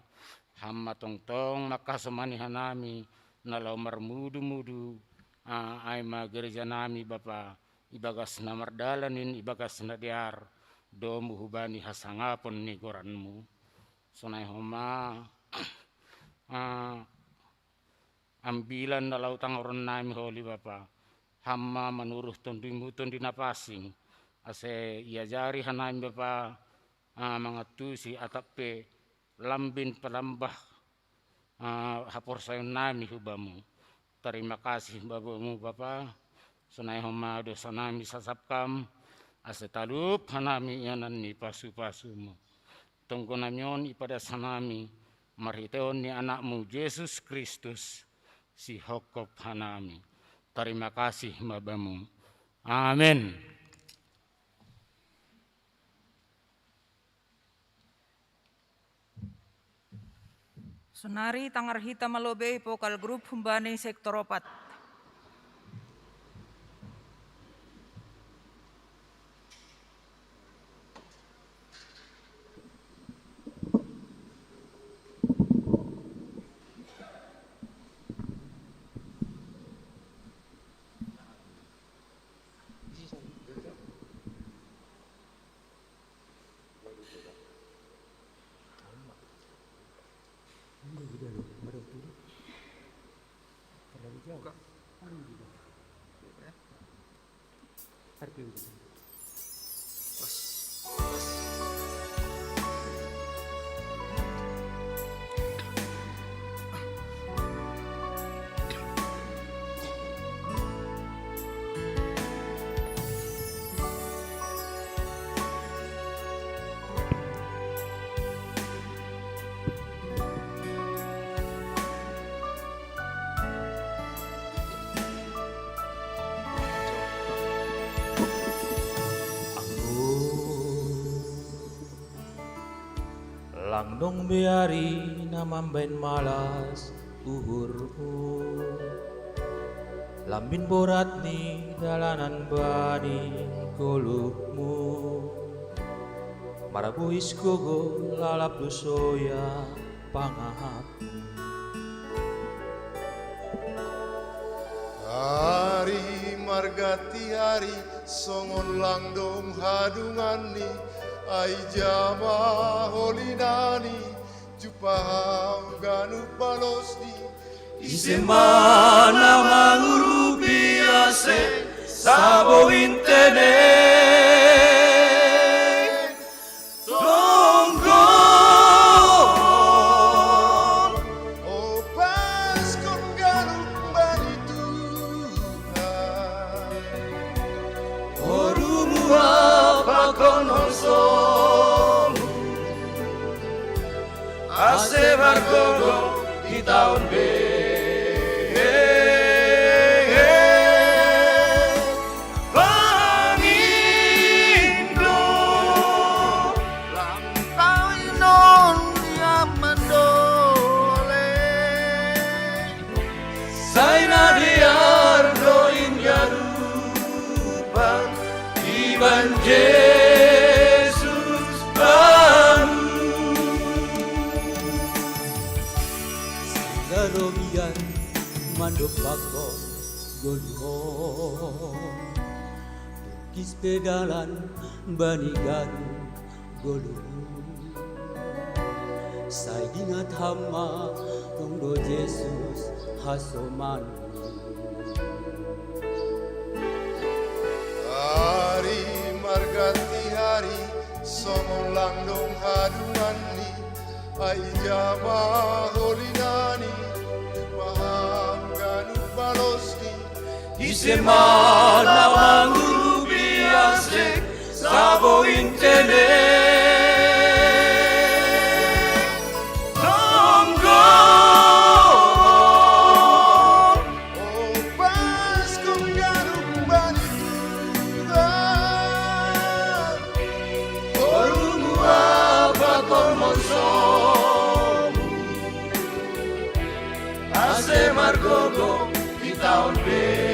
Ham ma tongtong mangkasomani hanami, na laho marmudu-mudu, ah, ai ma gereja nami Bapa, ibagas na mardalan in ibagas na dear, domu hubani hasangapon ni goranmu. Sonai homa, ah, ambilan na laho tangoron nami holi Bapa, Ham ma manuruh tondimu tondi na pansing, ase iajari hanami Bapa, ah, mangantusi atap pe lambin palambah, ah, haporsayaon nami hu Bamu. Terima kasih Bapamu Bapa, sonai homa dosa nami sasap Kam, ase talup hanami ianan ni pasu-pasumu. Tonggo nami on ipadas hanami, marhiteon ni Anakmu Jesus Kristus, sihophop hanami. Terima kasih ma Bamu. Amen. Sonari tangar hita ma lobei vokal grup humbani sektor opat. Lang dong be ari na mambahen malas uhurhu. Lambin borat ni dalanan bani goluhmu. Marbohis gogo lalap do soya pangahapmu. Ari marganti ari songon lang dong hadunganni, ai jama holinani, jumpaham ganup balosni. Ise ma na mangurupi ase sabo intene. Tonggon. O paskon ganup bani Tuhan. O rumua pakon holsomu. Ase margogo hita on be. Pangindo. Lang taon on ia mandole. Sai na dear do in ganupan ibaen Jesus Tuhan. Sai na robian man Dopakon goluhon, tukis pe dalan bani ganup goluhon. Sai dingat hama, tong do Jesus hasoman. Hari marganti hari, songon langdong hadungani, ai jama holinani, paham ganup balosni. Ise ma na mangurupi ase sabo intene. Tonggo. Opas kong ganup bani Tuhan. Olumu apa kong monsomu. Ase margogo hita on be.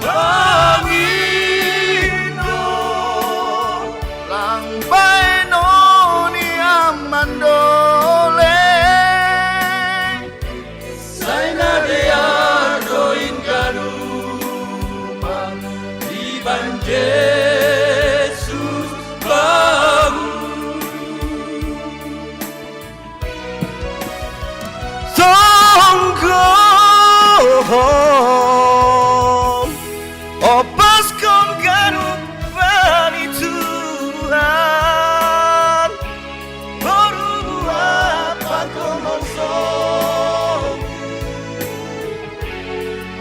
Pangindo. Lang baenon ni amandole. Sai na dear do ingganupan iban Jesus bamu. Tonggo. Opas kong ganup bani Tuhan. Boru apa kong monsomu.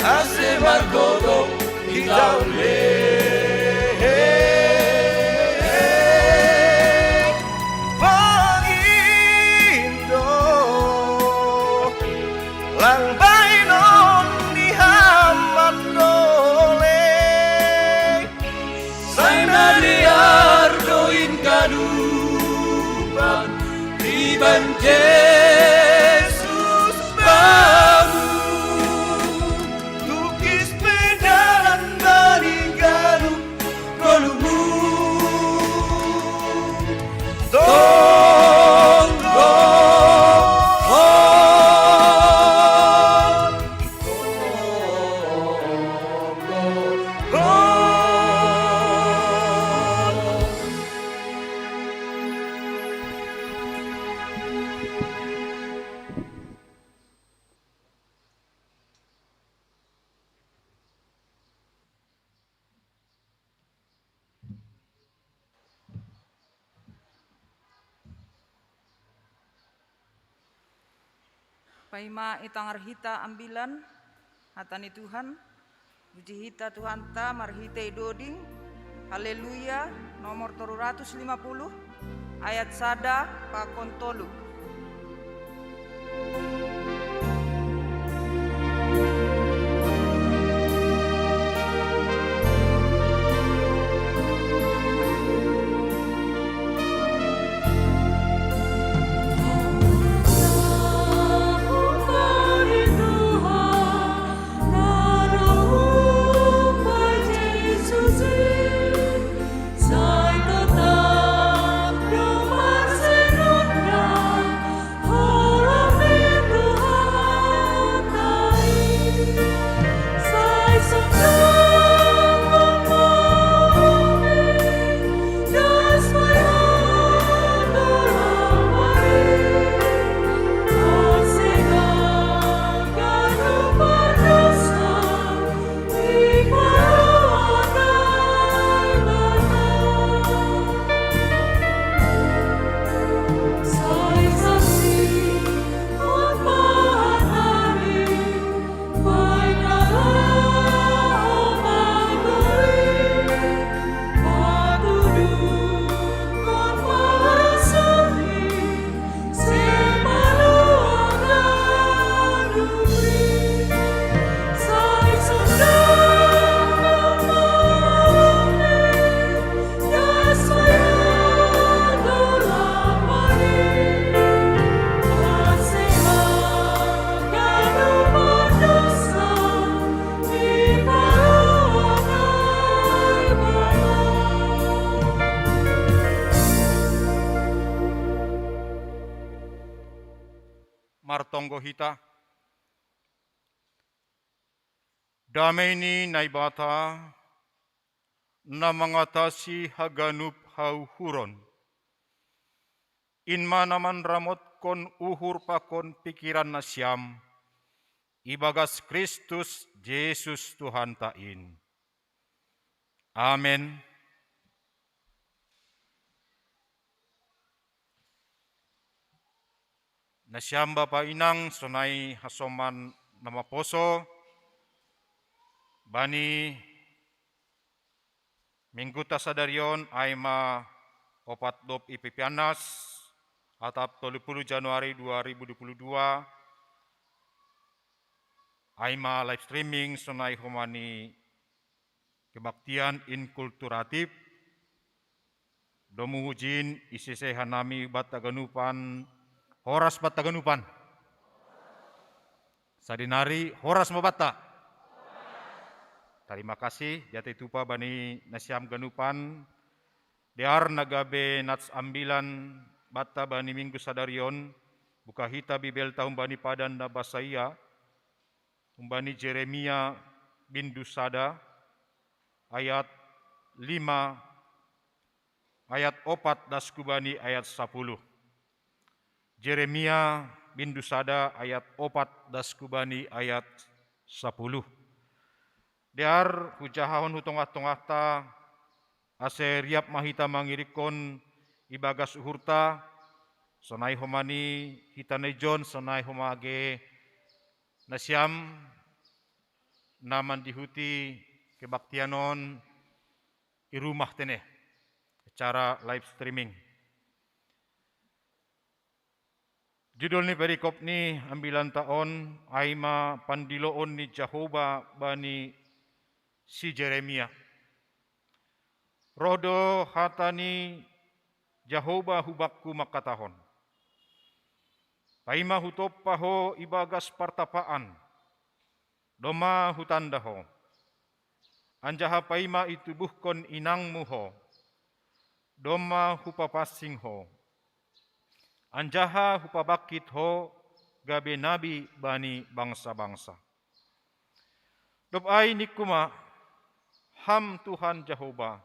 Ase margogo hita on be. Pangindo. Lang baenon ni amandole. Sai na dear do ingganupan iban Jesus bamu. Tukis pe dalan bani ganup goluhmu. Tonggo. Paima i tangar hita ambilan hata ni Tuhan. Puji hita Tuhanta marhitei doding. Haleluya, nomor tolu ratus lima puluh, ayat sada pakon tolu. Anggo hita, damei ni Naibata na mangatasi haganup hauhuron, in ma na manramotkon uhur pakon pikiran nasiam ibagas Kristus Jesus Tuhanta in. Amen. Nasiam bapa inang, sonai hasoman na maposo bani mingguta sadari on, ai ma opat dob i Pipianas, atap tolu puluh Januari dua ribu dua puluh dua, ai ma live streaming sonai homa ni kebaktian inkulturatif. Domu hujin isese hanami banta ganupan, horas banta ganupan. Sadinari horas ma banta. Tarima kasih, jate tupa bani nasiam ganupan, dear na gabe nats ambilan banta bani minggu sadari on. Buka hita Bibelta humbani padan na basa ia, humbani Jeremia bindu sada ayat lima, ayat opat das hubani ayat sapuluh. Jeremia bindu sada ayat opat das hubani ayat sapuluh. Dear hujahahon hu tongah-tongahta, ase riap ma hita mangirikkon ibagas uhurta, sonai homa ni hita na ijon, sonai homa age nasiam na mandihuti kebaktian on i rumah tene, secara live streaming. Judul ni perikop ni ambilanta on ai ma pandiloon ni Jahowa bani si Jeremia. Roh do hata ni Jahowa hubakku mangkatahon: Paima hutompa ho ibagas partapaan, domma hutanda ho. Anjaha paima itubuhkon inangmu ho, domma hupapansing ho, anjaha hupabangkit ho gabe nabi bani bangsa-bangsa. Dob ai ningku ma: Ham Tuhan Jahowa,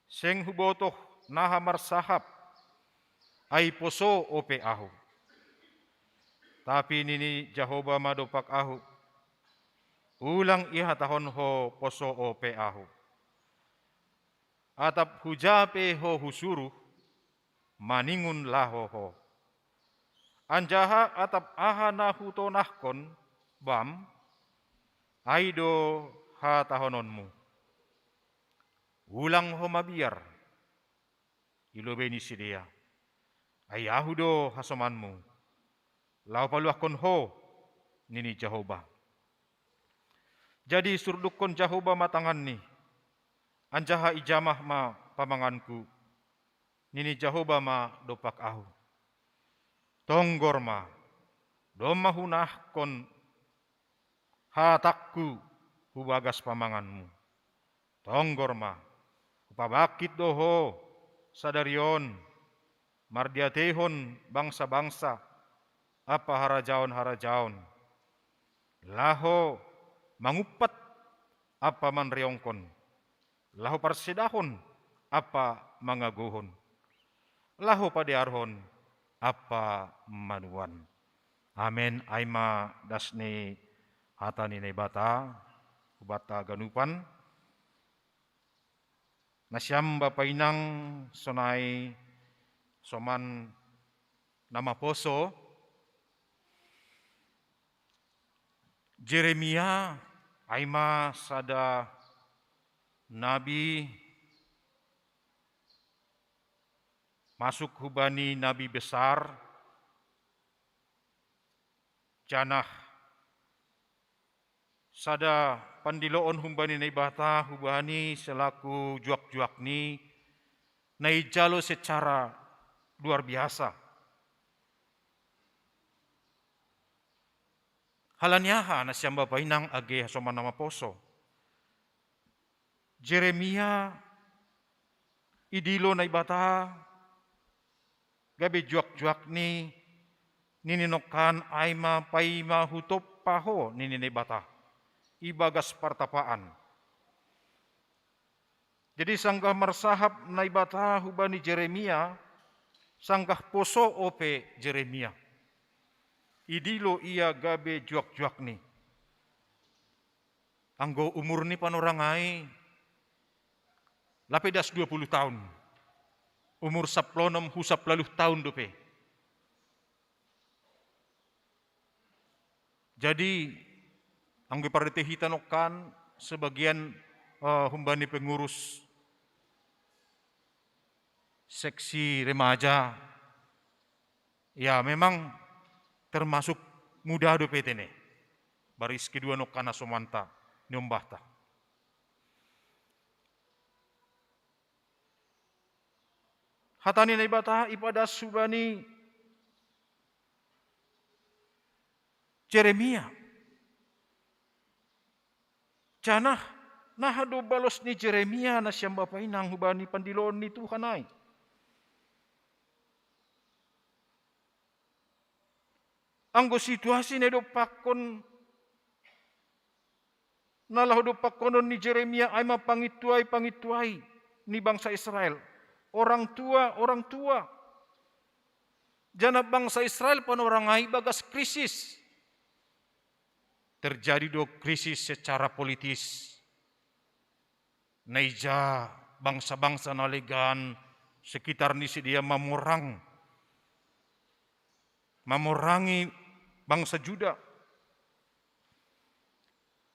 seng hubotoh naha marsahap, ai poso ope ahu. Tapi nini Jahowa ma dompak ahu: Ulang ihatahon ho poso ope ahu. Atap huja pe ho husuruh, maningon laho ho. Anjaha atap aha na hutonahkon bam, ai do hatahononmu. Ulang ho mabiar i lobei ni sidea, ai ahu do hasomanmu, laho paluahkon ho, nini Jahowa. Jadi surdukkon Jahowa ma tanganni, anjaha ijamah ma pamanganku, nini Jahowa ma dompak ahu. Tonggor ma, domma hunahkon hatangku hu bagas pamanganmu. Tonggor ma, hupabangkit do ho sadari on, mardiateihon bangsa-bangsa ampa harajaon-harajaon, laho mangumpat ampa manreongkon, laho parsedahon ampa mangagohon, laho padearhon ampa manuan. Amen. Ai ma das ni hata ni Naibata hubanta ganupan. Nasiam bapa inang sonai soman na maposo, Jeremia ai ma sada nabi masuk hubani nabi besar, janah sada pandiloon humbani Naibata hubani selaku juak-juakni, na ijalo secara luar biasa. Halani aha nasiam bapa inang age hasoman na maposo? Jeremia idilo Naibata gabe juak-juakni Nini nongkan ai ma paima hutompa ho nini Naibata ibagas partapaan. Jadi sanggah marsahap Naibata hubani Jeremia, sanggah poso ope Jeremia. Idilo ia gabe juak-juakni. Anggo umurni panorang ai, lape das dua puluh tahun. Umur saplonom hu saplaluh tahun dope. Jadi, anggo pardite hita nongkan sebagian uh, humbani pengurus seksi remaja, ya memang termasuk muda dope tene. Baris kedua nongkan asomanta niombahta. Hata ni Naibata ipadas hubani Jeremia. Janah naha do balos ni Jeremia na siambapa inang hubani pandiloon ni Tuhan ai. Anggo situasi na idompakkon na laho dompakkonon ni Jeremia ai ma pangintuai-pangintuai ni bangsa Israel. Orang tua, orang tua. Janah bangsa Israel panorang ai bagas krisis. Terjadi do krisis secara politis. Na ija bangsa-bangsa na legan sekitar ni sidea mamorang, mamorangi bangsa Juda.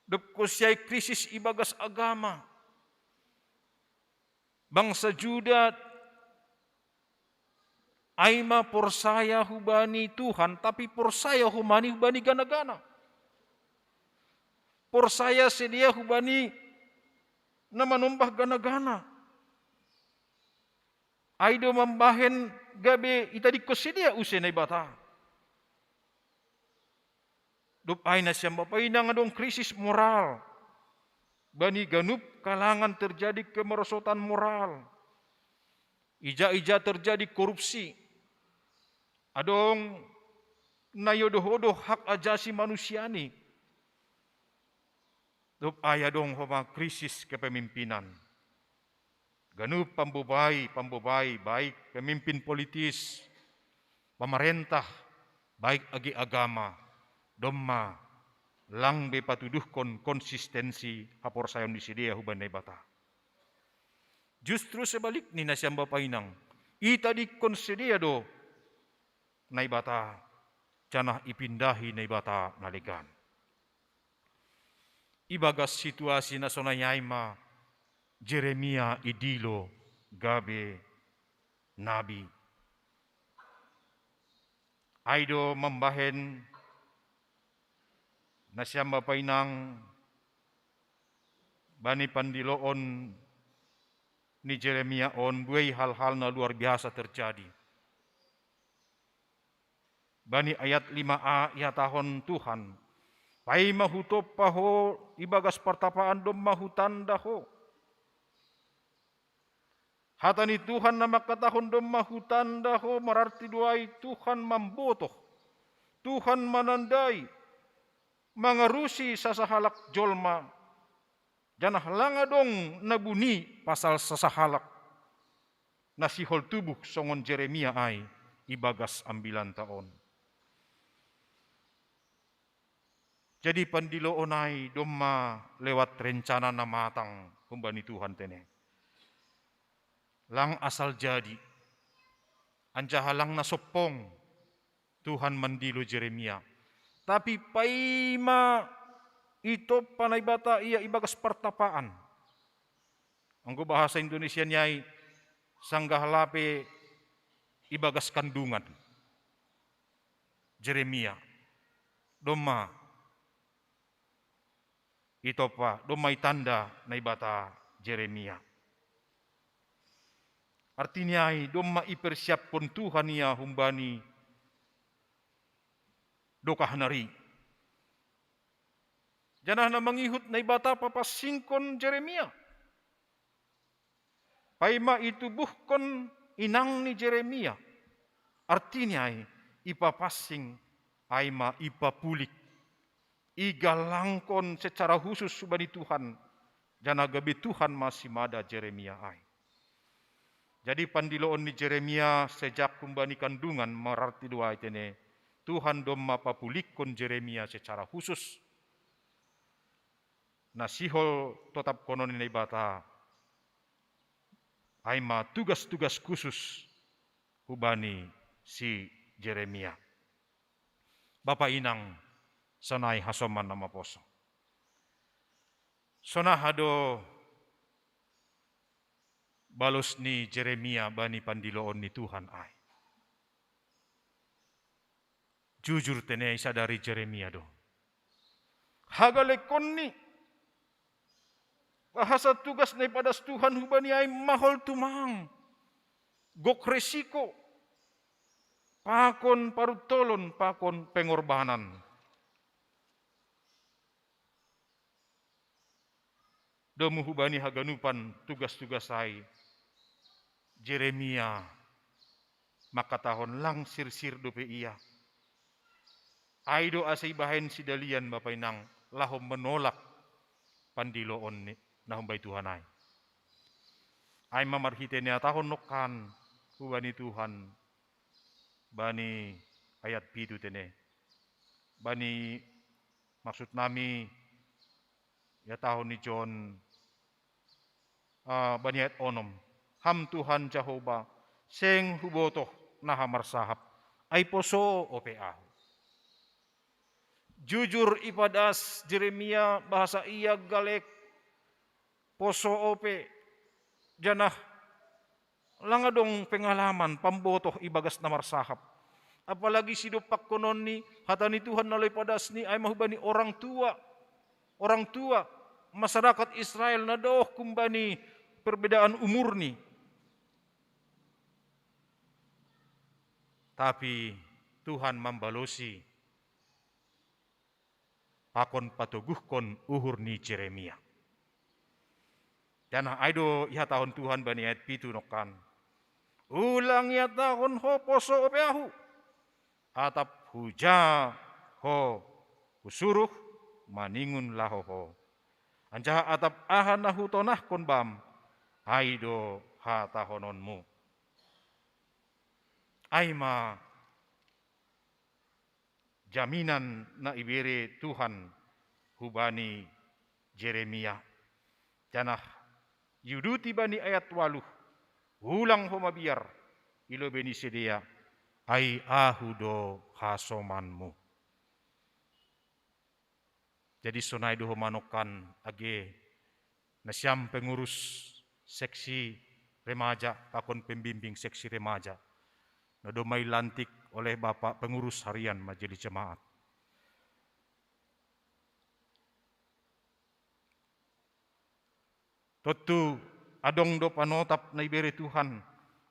Dob konsi ai krisis ibagas agama. Bangsa Juda ai ma porsaya hubani Tuhan, tapi porsaya hubani hubani gana-gana. Porsaya sidea hubani na manombah gana-gana. Ai do mambahen gabe itadingkon sidea use Naibata. Dob ai na siambapa inang adong krisis moral. Bani ganup kalangan terjadi kemerosotan moral. Ija-ija terjadi korupsi. Adong na iodoh-odoh hak ajasi manusiani. Dob ai adong homa krisis kepemimpinan. Ganup pambobai-pambobai, baik pemimpin politis, pamarentah, baik age agama, domma lang be patuduhkon konsistensi haporsayaon ni sidea hubani Naibata. Justru sebalikni na siambapa inang, itadingkon sidea do Naibata, janah ipindahi Naibata na legan. Ibagas situasi na sonai ai ma Jeremia idilo gabe nabi. Ai do mambahen na siambapa inang bani pandiloon ni Jeremia on buei hal-hal na luar biasa terjadi. Bani ayat lima a ihatahon Tuhan, paima hutompa ho ibagas partapaan domma hutanda ho. Hata ni Tuhan na mangkatahon domma hutanda ho mararti do ai Tuhan mambotoh, Tuhan manandai, mangarusi sasahalak jolma, janah lang adong na buni pasal sasahalak na sihol tubuh songon Jeremia ai ibagas ambilanta on. Jadi pandiloon ai domma lewat rencana na matang humbani Tuhan tene. Lang asal jadi, anjaha lang na sompong Tuhan mandilo Jeremia. Tapi paima itompa Naibata ia ibagas partapaan. Anggo bahasa Indonesia ni ai sanggah lape ibagas kandungan. Jeremia. Domma itompa, domma itanda Naibata Jeremia. Artini ai domma ipersiaphon Tuhan ia humbani dokah nari. Janah na mangihut Naibata papansingkon Jeremia. Paima itubuhkon inang ni Jeremia. Artini ai, ipapassing, ai ma ipapulik, igalangkon secara khusus hubani Tuhan, janah gabe Tuhan ma simada Jeremia ai. Jadi pandiloon ni Jeremia sejak humbani kandungan mararti do ai tene, Tuhan domma papulikkon Jeremia secara khusus. Na sihol totapkonon ni Naibata, ai ma tugas-tugas khusus hubani si Jeremia. Bapa inang, sonai hasoman na maposo. Sonaha do balos ni Jeremia bani pandiloon ni Tuhan ai? Jujur tene isadari Jeremia do. Hagalekonni, bahasa tugas na ipadas Tuhan hubani ai mahol tumang. Gok resiko, pakon paruntolon, pakon pengorbanan. Domu hubani haganupan tugas-tugas ai, Jeremia mangkatahon lang sirsir dope ia. Ai do asa ibahen sidalian bapa inang laho menolak pandiloon ni na humbani Tuhan ai. Ai ma marhite nihatahon nongkan hubani Tuhan bani ayat pitu tene. Bani maksud nami ihatahon ni John, ah, bani ayat onom. Ham Tuhan Jahowa, seng hubotoh naha marsahap, ai poso ope ahu. Jujur ipadas Jeremia bahasa ia galek poso ope, janah lang adong pengalaman pambotoh ibagas na marsahap. Apalagi sidompakkononni hata ni Tuhan na laho ipadasni ai ma hubani orang tua, orang tua, masyarakat Israel na daoh humbani perbedaan umurni. Tapi Tuhan mambalosi pakon patoguhkon uhur ni Jeremia. Janah ai do ihatahon Tuhan bani ayat pitu nongkan. Ulang ihatahon ho poso ope ahu. Atap huja ho husuruh maningon laho ho. Anjaha atap aha na hutonahkon bam, ai do hatahononmu. Ai ma jaminan na ibere Tuhan hubani Jeremia. Janah iuduti bani ayat waluh, ulang ho mabiar i lobei ni sidea, ai ahu do hasomanmu. Jadi sonai do ho manongkan age nasiam pengurus seksi remaja pakon pembimbing seksi remaja na domma ilantik oleh Bapak Pengurus Harian Majelis Jemaat. Tontu adong do panotap na ibere Tuhan,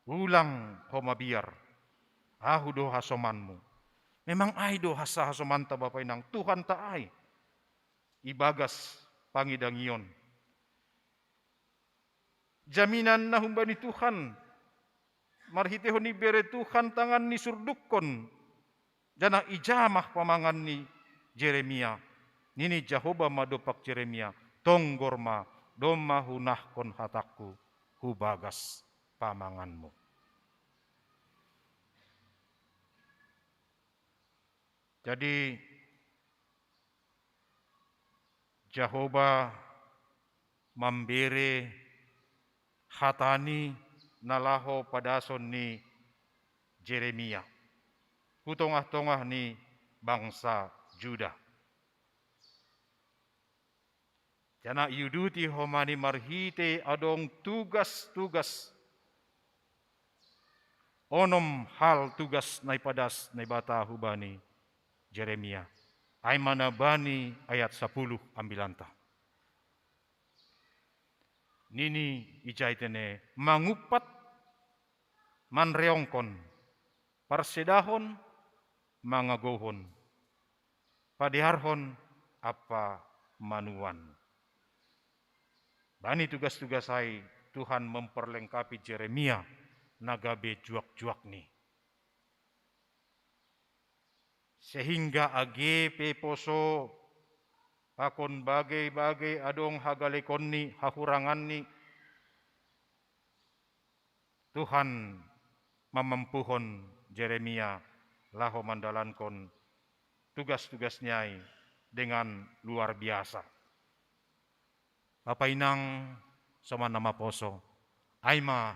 ulang ho mabiar, ahu do hasomanmu. Memang ai do hasa hasomanta bapa inang Tuhanta ai ibagas pangidangion. Jaminan na humbani Tuhan, marhitehon ibere Tuhan tangan ni surdukkon, janah ijamah pamangan ni Jeremia. Nini Jahowa ma dompak Jeremia, tonggor ma, domma hunahkon hatangku hubagas pamanganmu. Jadi Jahowa mambere hatani na laho padason ni Jeremia hu tongah-tongah ni bangsa Juda. Janah iuduti homa ni marhite adong tugas-tugas, onom hal tugas na ipadas Naibata hubani Jeremia. Ai ma na bani ayat sapuluh ambilanta. Nini ijai tene mangumpat, manreongkon, parsedahon, mangagouhon, padearhon ampa manuan. Bani tugas-tugas ai Tuhan memperlengkapi Jeremia na gabe juak-juakni. Sehingga age pe poso pakon bagei-bagei adong hagalekonni, hahuranganni, Tuhan mamampuhon Jeremia laho mandalankon tugas-tugasni ai dengan luar biasa. Bapa inang, soman na maposo, ai ma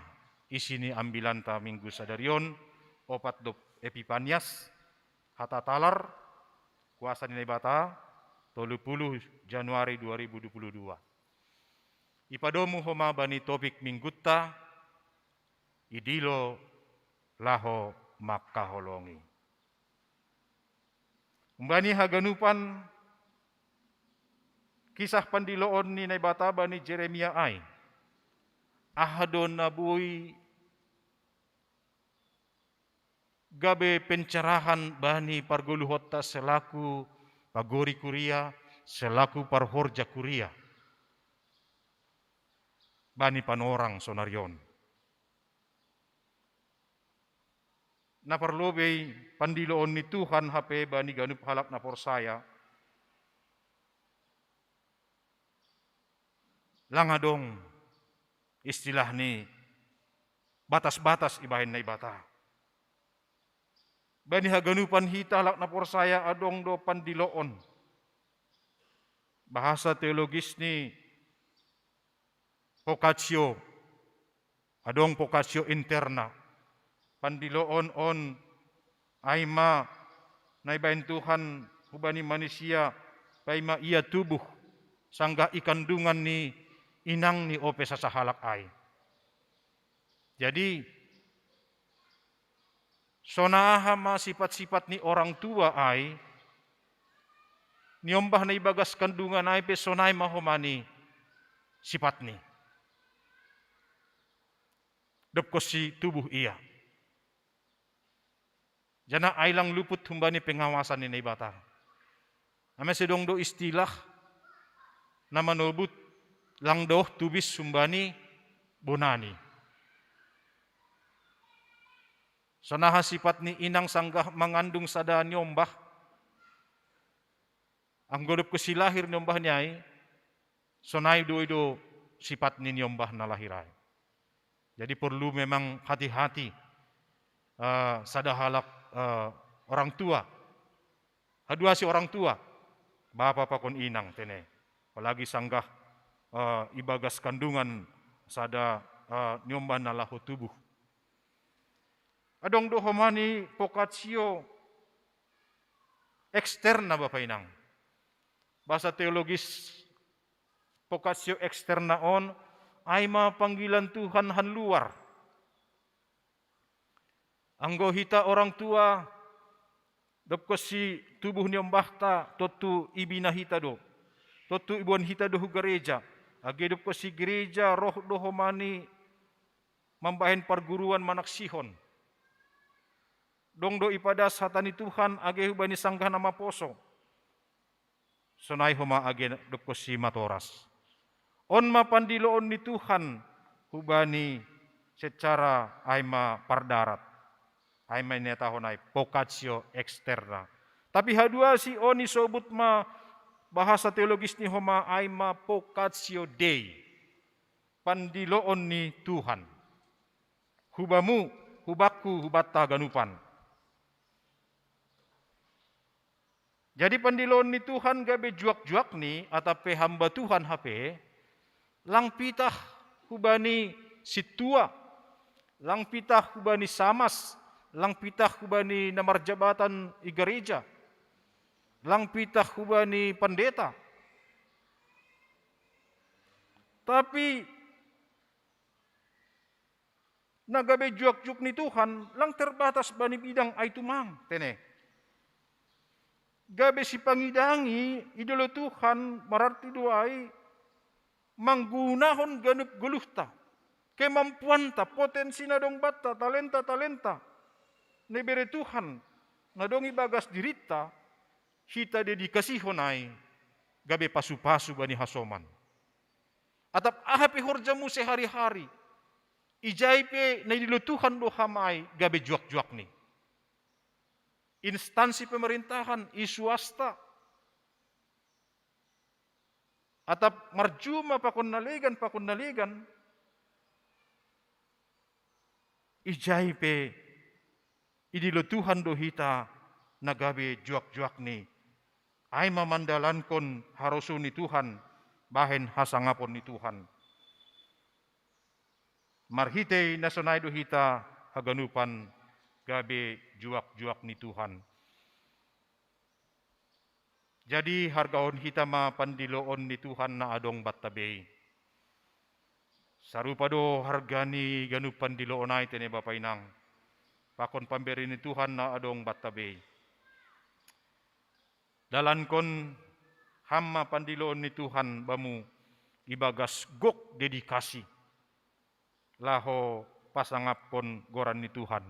isi ni ambilanta minggu sadari on, opat dob Epipanias, hata talar, kuasa ni Naibata, tolu puluh Januari dua ribu dua puluh dua. Ipadomu homa bani topik minggunta, idilo laho mangkaholongi. Umbani haganupan kisah pandiloon ni Naibata bani Jeremia ai, aha do na boi gabe pencerahan bani pargoluhonta selaku pagori kuria, selaku parhorja kuria bani panorang sonari on. Na parlobei pandiloon ni Tuhan hape bani ganup halak na porsaya, lang adong istilah ni batas-batas ibahen Naibata. Bani haganupan hita halak na porsaya adong do pandiloon. Bahasa teologis ni vocatio, adong vocatio interna. Pandiloon on ai ma na ibahen Tuhan hubani manisia, paima ia tubuh sanggah i kandungan ni inang ni ope sasahalak ai. Jadi, sonaha ma sipat-sipat ni orang tua ai, niombah na ibagas kandungan ai pe sonai ma homa ni sipatni. Dob konsi tubuh ia. Janah ai lang luput humbani pengawasan ni Naibata. Ame sedong do istilah na manobut lang doh tubis humbani bonani. Sonaha sipat ni inang sanggah mangandung sada niombah, anggo dob konsi lahir niombahni ai, sonai do i do sipat ni niombah na lahir ai. Jadi porlu memang hati-hati, eh, sada halak, eh, orang tua. Haduasi orang tua, bapa pakon inang tene. Apalagi sanggah, eh, ibagas kandungan sada, eh, niombah na laho tubuh. Adong do homa ni vocatio externa, bapa inang. Bahasa teologis vocatio externa on, ai ma panggilan Tuhan han luar. Anggo hita orang tua, dob konsi tubuh niombahta, tontu ibina hita do. Tontu iboan hita do hu gareja. Age dob konsi gareja, roh do homa ni mambahen parguruan manaksihon. Dong do ipadas hata ni Tuhan age hubani sanggah na maposo. Sonai homa age dob konsi matoras. On ma pandiloon ni Tuhan hubani secara ai ma pardarat. Ai ma inetahon ai vocatio externa. Tapi haduasi on isobut ma bahasa teologis ni homa ai ma vocatio Dei. Pandiloon ni Tuhan. Hubamu, hubakku, hubanta haganupan. Jadi pandiloon ni Tuhan gabe juak-juakni atap pe hamba Tuhan hape, lang pitah hubani sintua, lang pitah hubani samas, lang pitah hubani na marjabatan i gareja, lang pitah hubani pandeta. Tapi na gabe juak-juak ni Tuhan, lang terbatas bani bidang ai tumang, tene. Gabe sipangidangi idilo Tuhan, mararti do ai manggunahon ganup goluhta, kemampuanta, potensi na dong banta, talenta-talenta na ibere Tuhan, na dong ibagas dirinta, hita dedikasihon ai gabe pasu-pasu bani hasoman. Atap aha pe horjamu sehari-hari, ijai pe na idilo Tuhan do ham ai gabe juak-juakni. instansi pemerintahan, i swasta, atap marjuma pakon na legan, pakon na legan, ijai pe idilo Tuhan do hita na gabe juak-juakni. Ai ma mandalankon harosuh ni Tuhan, bahen hasangapon ni Tuhan. Marhitei na sonai do hita haganupan gabe juak-juak ni Tuhan. Jadi hargahon hita ma pandiloon ni Tuhan na adong banta bei. Sarupa do harga ni ganup pandiloon ai, tene bapa inang, pakon pambere ni Tuhan na adong banta bei. Dalankon ham ma pandiloon ni Tuhan bamu ibagas gok dedikasi, laho pasangapkon goran ni Tuhan,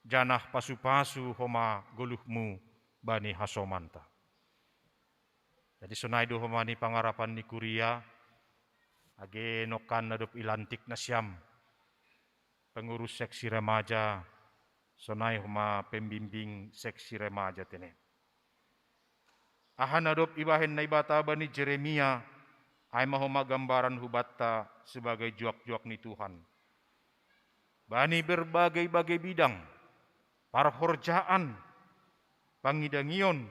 janah pasu-pasu homa goluhmu bani hasomanta. Jadi sonai do homa ni pangarapan ni kuria, age nongkan na dob ilantik nasiam pengurus seksi remaja, sonai homa pembimbing seksi remaja, tene. Aha na dob ibahen Naibata bani Jeremia, ai ma homa gambaran hubanta sebagai juak-juak ni Tuhan. Bani berbagai-bagai bidang, parhorjaan, pangidangion,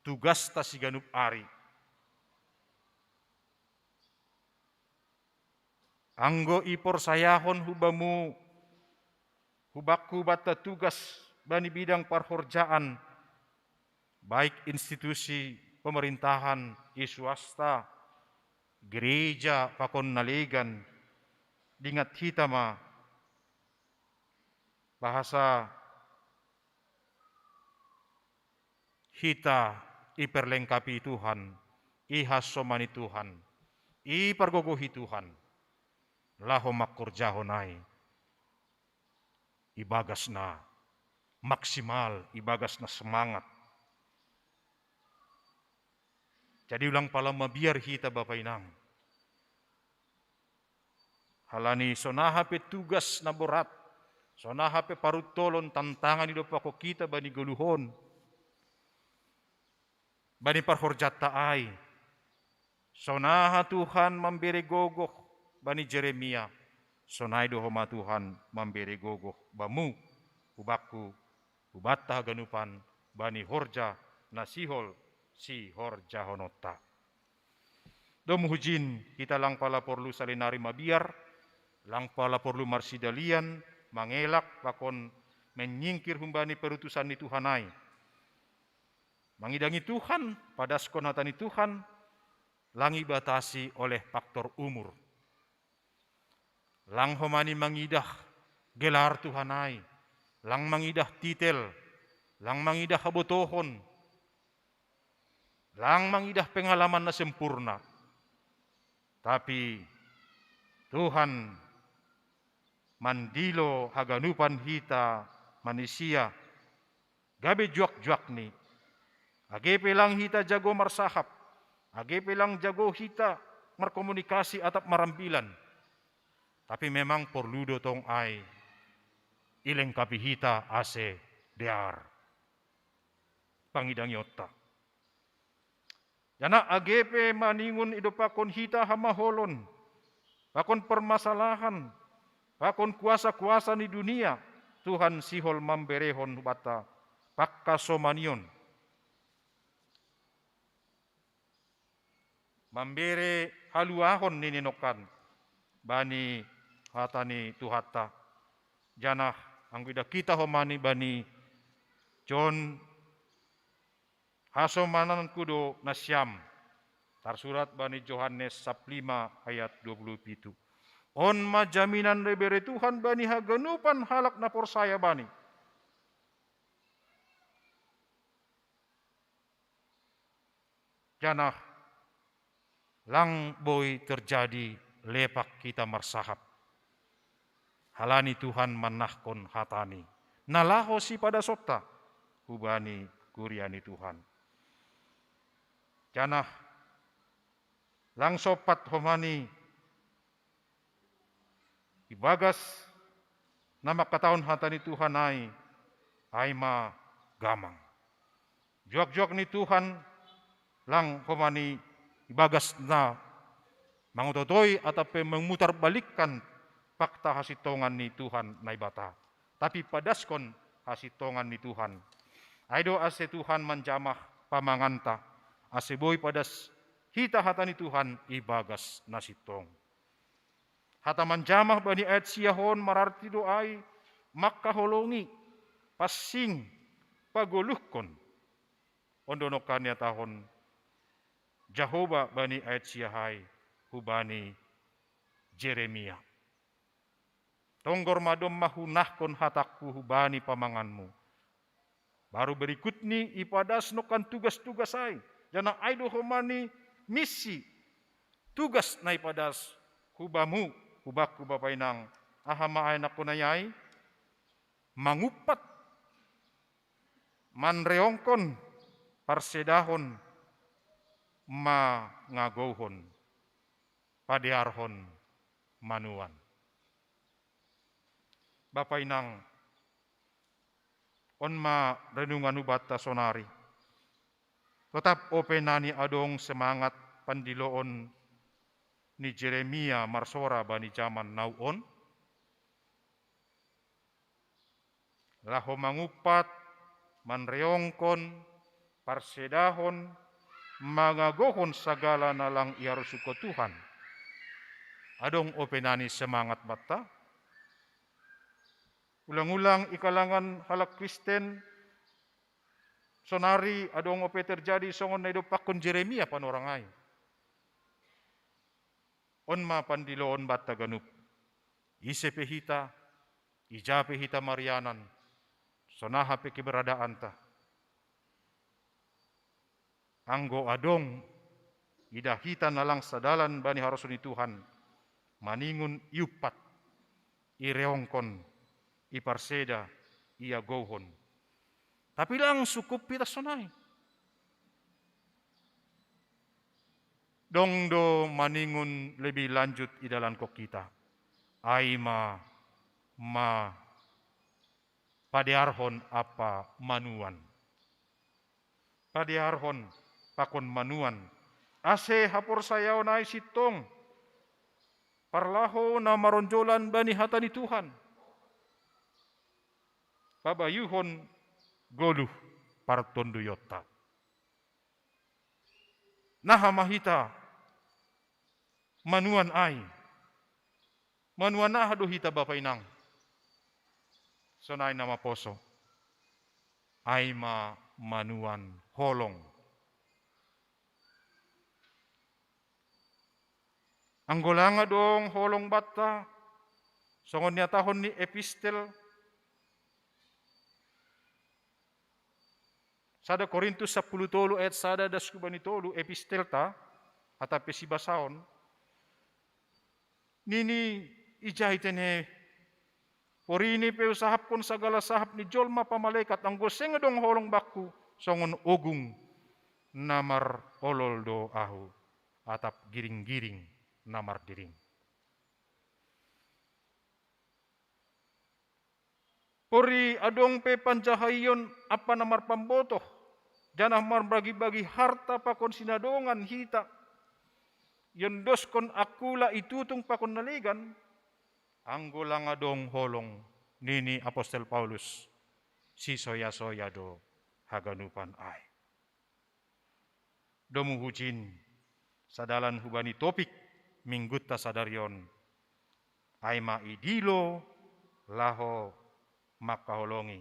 tugasta siganup ari. Anggo iporsayahon hubamu, hubakku banta tugas bani bidang parhorjaan, baik institusi pemerintahan, i swasta, gereja, pakon na legan, dingat hita ma bahasa hita iperlengkapi Tuhan, ihasomani Tuhan, ipargogohi Tuhan, laho mangkorjahon ai ibagas na maksimal, ibagas na semangat. Jadi ulang pala mabiar hita, bapa inang. Halani sonaha pe tugas na borat, sonaha pe paruntolon, tantangan idompakkon hita bani goluh on, bani parhorjanta ai. Sonaha Tuhan mambere gogoh bani Jeremia, sonai do homa Tuhan mambere gogoh bamu, hubakku, hubanta haganupan, bani horja na sihol sihorjahononta. Domu hujin, hita lang pala porlu salinari mabiar, lang pala porlu marsidalian, mangelak, pakon menyingkir humbani perutusan ni Tuhan ai. Mangidangi Tuhan, padaskon hata ni Tuhan, lang ibatasi oleh faktor umur. Lang homa ni mangidah gelar Tuhan ai, lang mangidah titel, lang mangidah habotohon, lang mangidah pengalaman na sempurna. Tapi Tuhan mandilo haganupan hita manisia, gabe juak-juakni. Age pe lang hita jago marsahap, age pe lang jago hita markomunikasi atap marambilan, tapi memang porlu do tong ai ilengkapi hita ase dear pangidangionta. Janah age pe maningon idompakkon hita hamaolon, pakon permasalahan, pakon kuasa-kuasa ni dunia, Tuhan sihol mamberehon hubanta pangkasomanion, mambere haluahon nini nongkan bani hata ni Tuhanta. Janah anggo idah hita homa ni bani John, hasomananku do nasiam, tarsurat bani Johannes sap lima ayat dua puluh pitu. On ma jaminan na ibere Tuhan bani haganupan halak na porsaya Bani. Janah lang boi terjadi lepak hita marsahap. Halani Tuhan mannahkon hata-Ni, na laho sipadasonta hubani kuria ni Tuhan. Janah lang sompat homa ni ibagas na mangkatahon hata ni Tuhan ai, Ai ma gamang. Juak-juak ni Tuhan lang homa ni ibagas na mangototoi atau pe memutarbalikkan fakta hasintongan ni Tuhan Naibata. Tapi padaskon hasintongan ni Tuhan. Ai do ase Tuhan manjamah pamanganta, ase boi padas hita hata ni Tuhan ibagas na sintong. Hata manjamah bani ayat sia on mararti do ai mangkaholongi, pansing, pagoluhkon. On do nongkan niatahon Jahowa bani ayat sia ai hubani Jeremia. Tonggor ma domma hunahkon hatangku hubani pamanganmu. Baru berikutni ipadas nongkan tugas-tugas ai. Janah ai do homa ni misi tugas na ipadas hubamu, hubakku bapa inang. Aha ma ai nangkon ai? Mangumpat, manreongkon, parsedahon, mangagouhon, padearhon, manuan. Bapa inang, on ma renungan hubanta sonari. Totap ope nani adong semangat pandiloon ni Jeremia marsora bani jaman now on, laho mangumpat, manreongkon, parsedahon, mangagohon sagala na lang iarusukon Tuhan. Adong ope nani semangat banta? Ulang-ulang i kalangan halak Kristen sonari adong ope terjadi songon na idompakkon Jeremia panorang ai. On ma pandiloon banta ganup. Ise pe hita, ija pe hita marianan, sonaha pe keberadaanta. Anggo adong idah hita na lang sadalan bani harosuh ni Tuhan, maningon iumpat, ireongkon, iparseda, iagouhon. Tapi lang sukup hita sonai. Dong do maningon lebih lanjut idalankon hita. Ai ma, ma padearhon ampa manuan. Padearhon pakon manuan. Ase haporsayaon ai sintong parlahou na maronjolan bani hata ni Tuhan. Pabayuhon goluh partonduyonta. Naha ma hita manuan ai? Manuan aha do hita bapa inang? Sonai na maposo. Ai ma manuan holong. Anggo lang adong holong banta, songon niatahon ni epistel sada Korintus sampulu tolu ayat sada das hubani tolu, epistelta, hata pe sibasaon, nini, ija ite ne, porini pe husahapkon sagala sahap ni jolma pamalekkat, anggo seng adong holong bangku, songon ogung na marolol do ahu, atap giring-giring na mardiring. Pori adong pe panjahaion ampa na marpambotoh, janah marbagi-bagi harta pakon sinadongan hita, iondoskon angkula itutung pakon na legan, anggo lang adong holong, nini apostel Paulus, sisoya-soya do haganupan ai. Domu hujin, sadalan hubani topik minggunta sadari on, ai ma idilo laho mangkaholongi.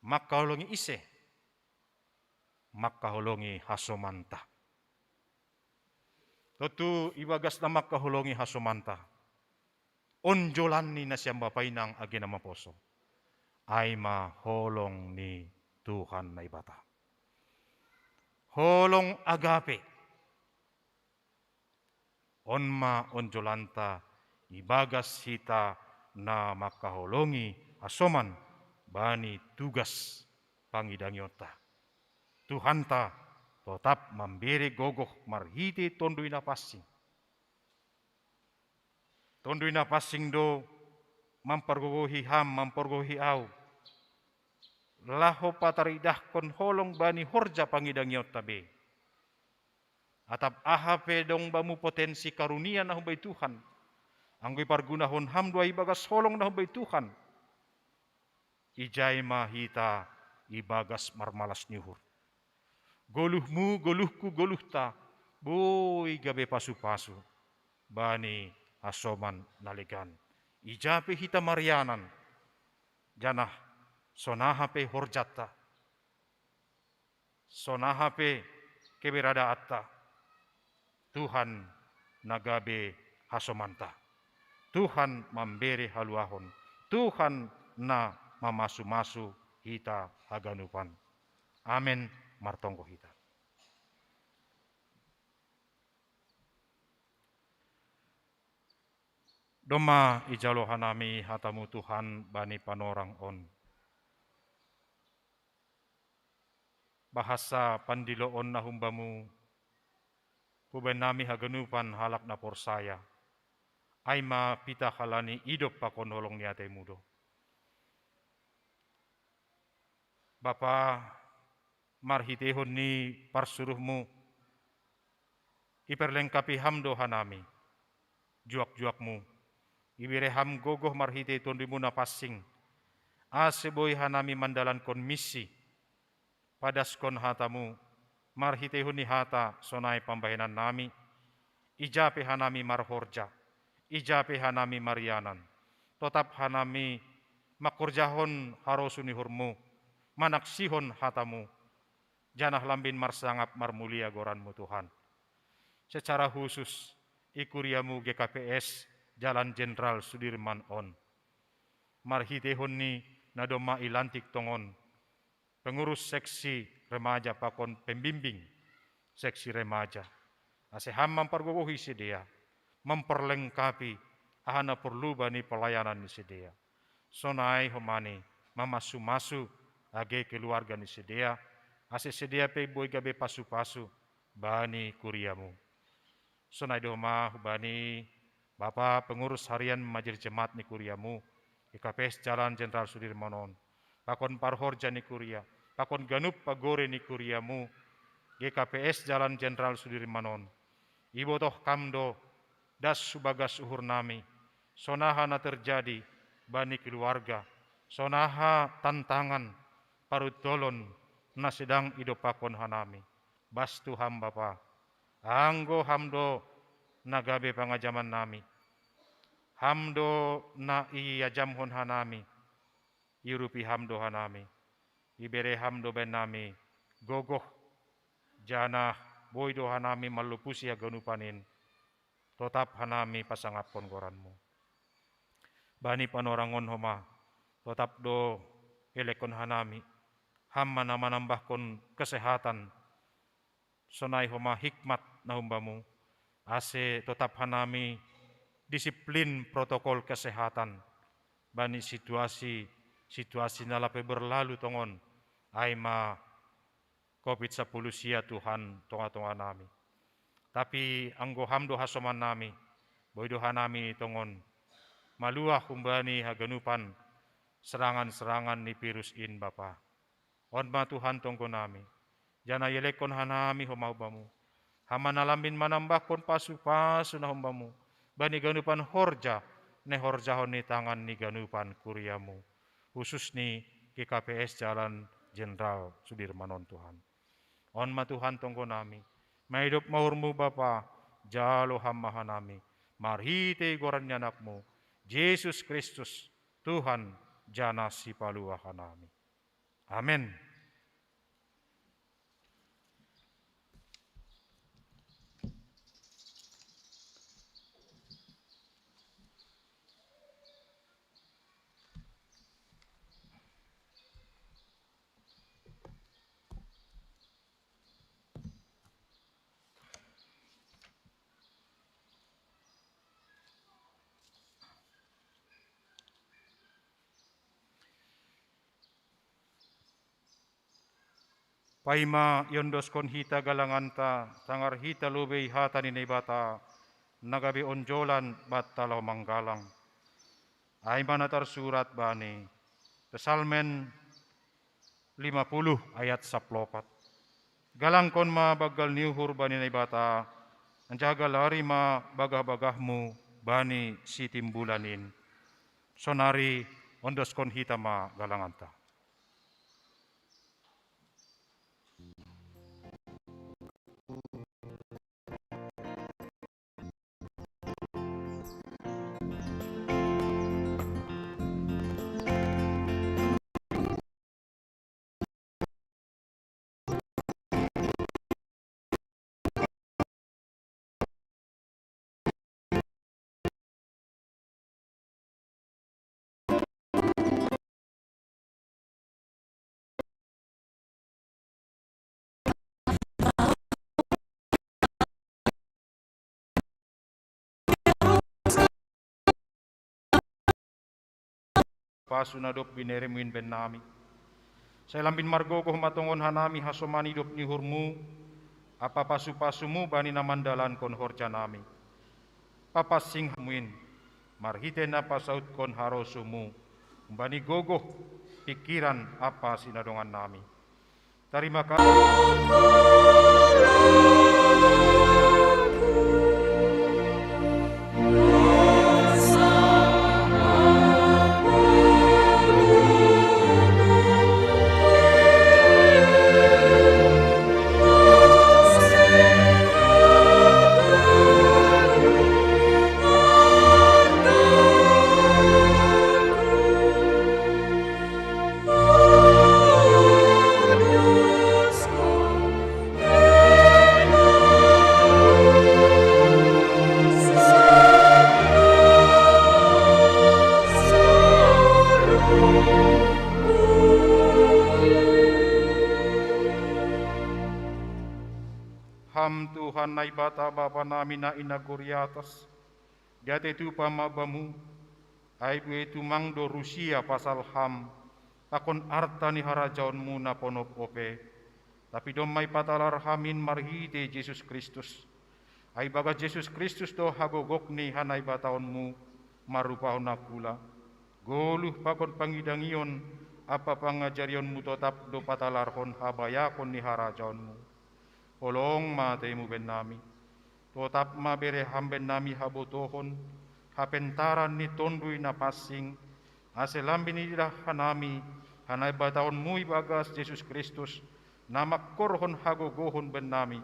Mangkaholongi ise? Mangkaholongi hasomanta. Tontu ibagas na mangkaholongi hasomanta, onjolanni nasiam bapa inang age na maposo, ai ma holong ni Tuhan Naibata. Holong agape. On ma onjolanta ibagas hita na mangkaholongi hasoman bani tugas pangidangionta. Tuhanta totap mambere gogoh marhite Tonduy Napansing. Tonduy Napansing do mampargogohi ham, mampargogohi au. laho pataridahkon holong bani horja pangidangionta be. Atap aha pe dong bamu potensi karunia na humbani Tuhan, anggo ipargunahon ham do ai ibagas holong na humbani Tuhan, ijai ma hita ibagas marmalas ni uhur. Goluhmu, goluhku, goluhta, boi gabe pasu-pasu bani hasoman na legan. Ija pe hita marianan, janah sonaha pe horjanta, sonaha pe keberadaanta, Tuhan na gabe hasomanta. Tuhan mambere haluahon. Tuhan na mamasu-masu hita haganupan. Amen. Martonggo hita. Domma ijalo hanami hatamu Tuhan bani panorang on. Bahasa pandiloon na humbamu, hubaen nami haganupan halak na porsaya, ai ma pitah halani idop pakon holong ni ataimu do. Bapa, marhiteihon ni parsuruhmu, iperlengkapi ham do hanami, juak-juakmu, ibere ham gogoh marhitei tonduimu na pansing, ase boi hanami mandalankon misi, padaskon hatamu, marhiteihon ni hata sonai pambahenan nami, ija pe hanami marhorja, ija pe hanami marianan, totap hanami mangkorjahon harosuh ni uhurmu, manaksihon hatamu, janah lambin marsangap marmulia goranmu Tuhan. Secara khusus, i kuriamu G K P S Jalan Jenderal Sudirman on. Marhiteihon ni na domma ilantik tongon, pengurus seksi remaja pakon pembimbing seksi remaja, ase ham mampargogohi sidea, memperlengkapi aha na porlu bani pelayanan ni sidea. Sonai homani mamasu-masu age keluarga ni sidea, ase sidea pe boi gabe pasu-pasu bani kuriamu. Sonai do homa hubani Bapa pengurus harian Majelis Jemaat ni kuriamu, G K P S Jalan Jenderal Sudirman on, pakon parhorja ni kuria, pakon ganup pagore ni kuriamu, G K P S Jalan Jenderal Sudirman on. Ibotoh kam do das hubagas uhur nami, sonaha na terjadi bani keluarga, sonaha tantangan, paruntolon na sedang idompakkon hanami. Bas tu ham Bapa, anggo ham do na gabe pangajaman nami, ham do na iajamhon hanami, iurupi ham do hanami, ibere ham do baen nami gogoh, janah boi do hanami mallopusi haganupan in, totap hanami pasangaphon goranmu. Bani panorang on homa, totap do elekkon hanami, ham ma na manambahkon kesehatan, sonai homa hikmat na humbamu, ase totap hanami disiplin protokol kesehatan bani situasi, situasi na lape berlalu tongon, ai ma covid sapuluh sia Tuhan tonga-tonga nami. Tapi anggo ham do hasoman nami, boi do hanami tongon maluah humbani haganupan serangan-serangan ni virus in Bapa. On ma Tuhan tonggo nami, janah ielekkon hanami homa hubamu. Ham ma na lambin manambahkon pasu-pasu na humbamu, bani ganupan horja, na ihorjahon ni tangan ni ganupan kuriamu, khusus ni G K P S Jalan Jenderal Sudirman on Tuhan. On ma Tuhan tonggo nami, maidop ma uhurmu Bapa, jalo ham ma hanami, marhitei goran ni anakmu, Jesus Kristus, Tuhan, janah sipaluah hanami. Amen. Paima iondoskon hita galanganta, tangar hita lobei hata ni Naibata, na gabe onjolan banta laho manggalang. Ai ma na tarsurat bani Psalmen lima puluh ayat saplopat. Galangkon ma banggal ni uhur bani Naibata, anjaha galari ma bagah-bagahmu bani sitimbulan in. Sonari ondoskon hita ma galanganta. Pasu na dob bineremu in bennami. Sai lambin margogoh ma tongon hanami hasoman idop ni uhurmu, ampa pasu-pasumu bani na mandalankon horjanami. Papansing hamu in, marhitei na pasautkon harosumu, humbani gogoh, pingkiran ampa sinadongannami. Tarima kasih. Ham Tuhan Naibata Bapa nami na i nagori atas, diatei tupa ma Bamu, ai buei tumang do rusia pasal Ham, pakon arta ni harajaonMu na ponop ope, tapi domma ipatalar Ham in marhitei Jesus Kristus. Ai ibagas Jesus Kristus do hagogok ni hanaibataonMu marrupahon angkula, goluh pakon pangidangion ampa pangajarion-Mu totap do patalarhon habayakon ni harajaon-Mu. Holong ma atei-Mu bennami. Totap ma bere Ham bennami habotohon, hapentaran ni Tonduy Napansing, ase lambin idah hanami hanaibataon-Mu ibagas Jesus Kristus, na mangkorhon hagogohon bennami,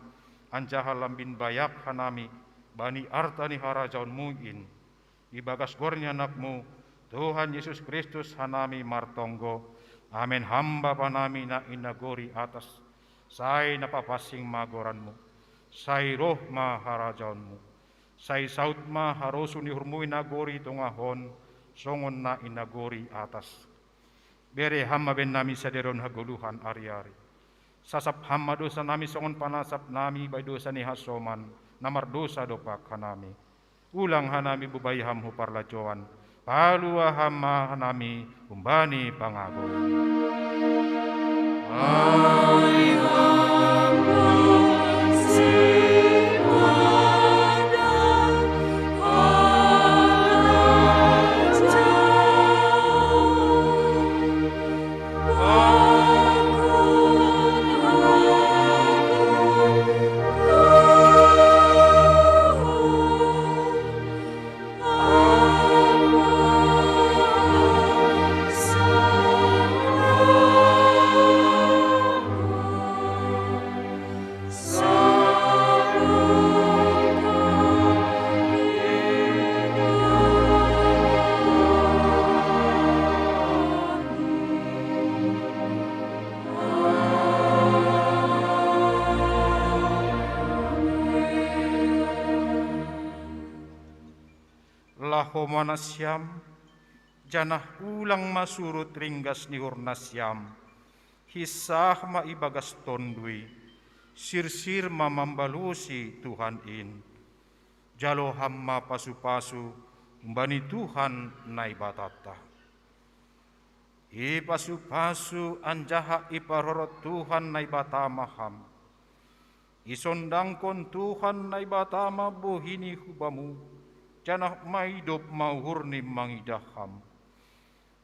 anjaha lambin bayak hanami bani arta ni harajaon-Mu in. Ibagas goar ni Anak-Mu, Tuhan Jesus Kristus hanami martonggo. Amen. Ham Bapa nami na i nagori atas, sai na papansing ma goran-Mu, sai roh ma harajaon-Mu, sai saut ma harosuh ni uhur-Mu i nagori tongah on, songon na i nagori atas. Bere Ham ma bennami sadarion hagoluhan ari-ari. Sasap Ham ma dousanami songon panasapnami bani dousa ni hasoman na mardousa dompak hanami. Ulang hanami bobai Ham hu parlajouan, palua Ham ma hanami humbani pangago. Ai Ham do sipata harajaon. Laho ma nasiam, janah ulang ma surut ringgas ni uhur nasiam, hinsah ma ibagas Tonduy, sirsir ma mambalosi Tuhan in. Jalo Ham ma pasu-pasu humbani Tuhan Naibatanta. Ipasu-pasu anjaha iparorot Tuhan Naibata ma Ham. Isondangkon Tuhan Naibata ma bohiNi hu Bamu, janah maidop ma uhurNi mangidah Ham.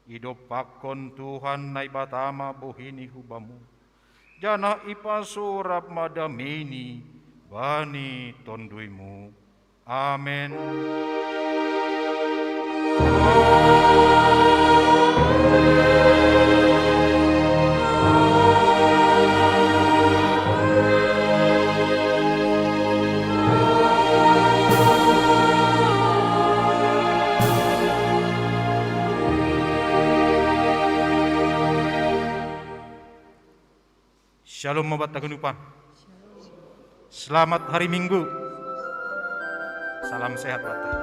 Idompakkon Tuhan Naibatama bohini hubamu, janah ipasurap madamini bani tonduimu. Amen. Shalom, Bapak Tagunupan. Selamat hari Minggu. Salam sehat, Bapak.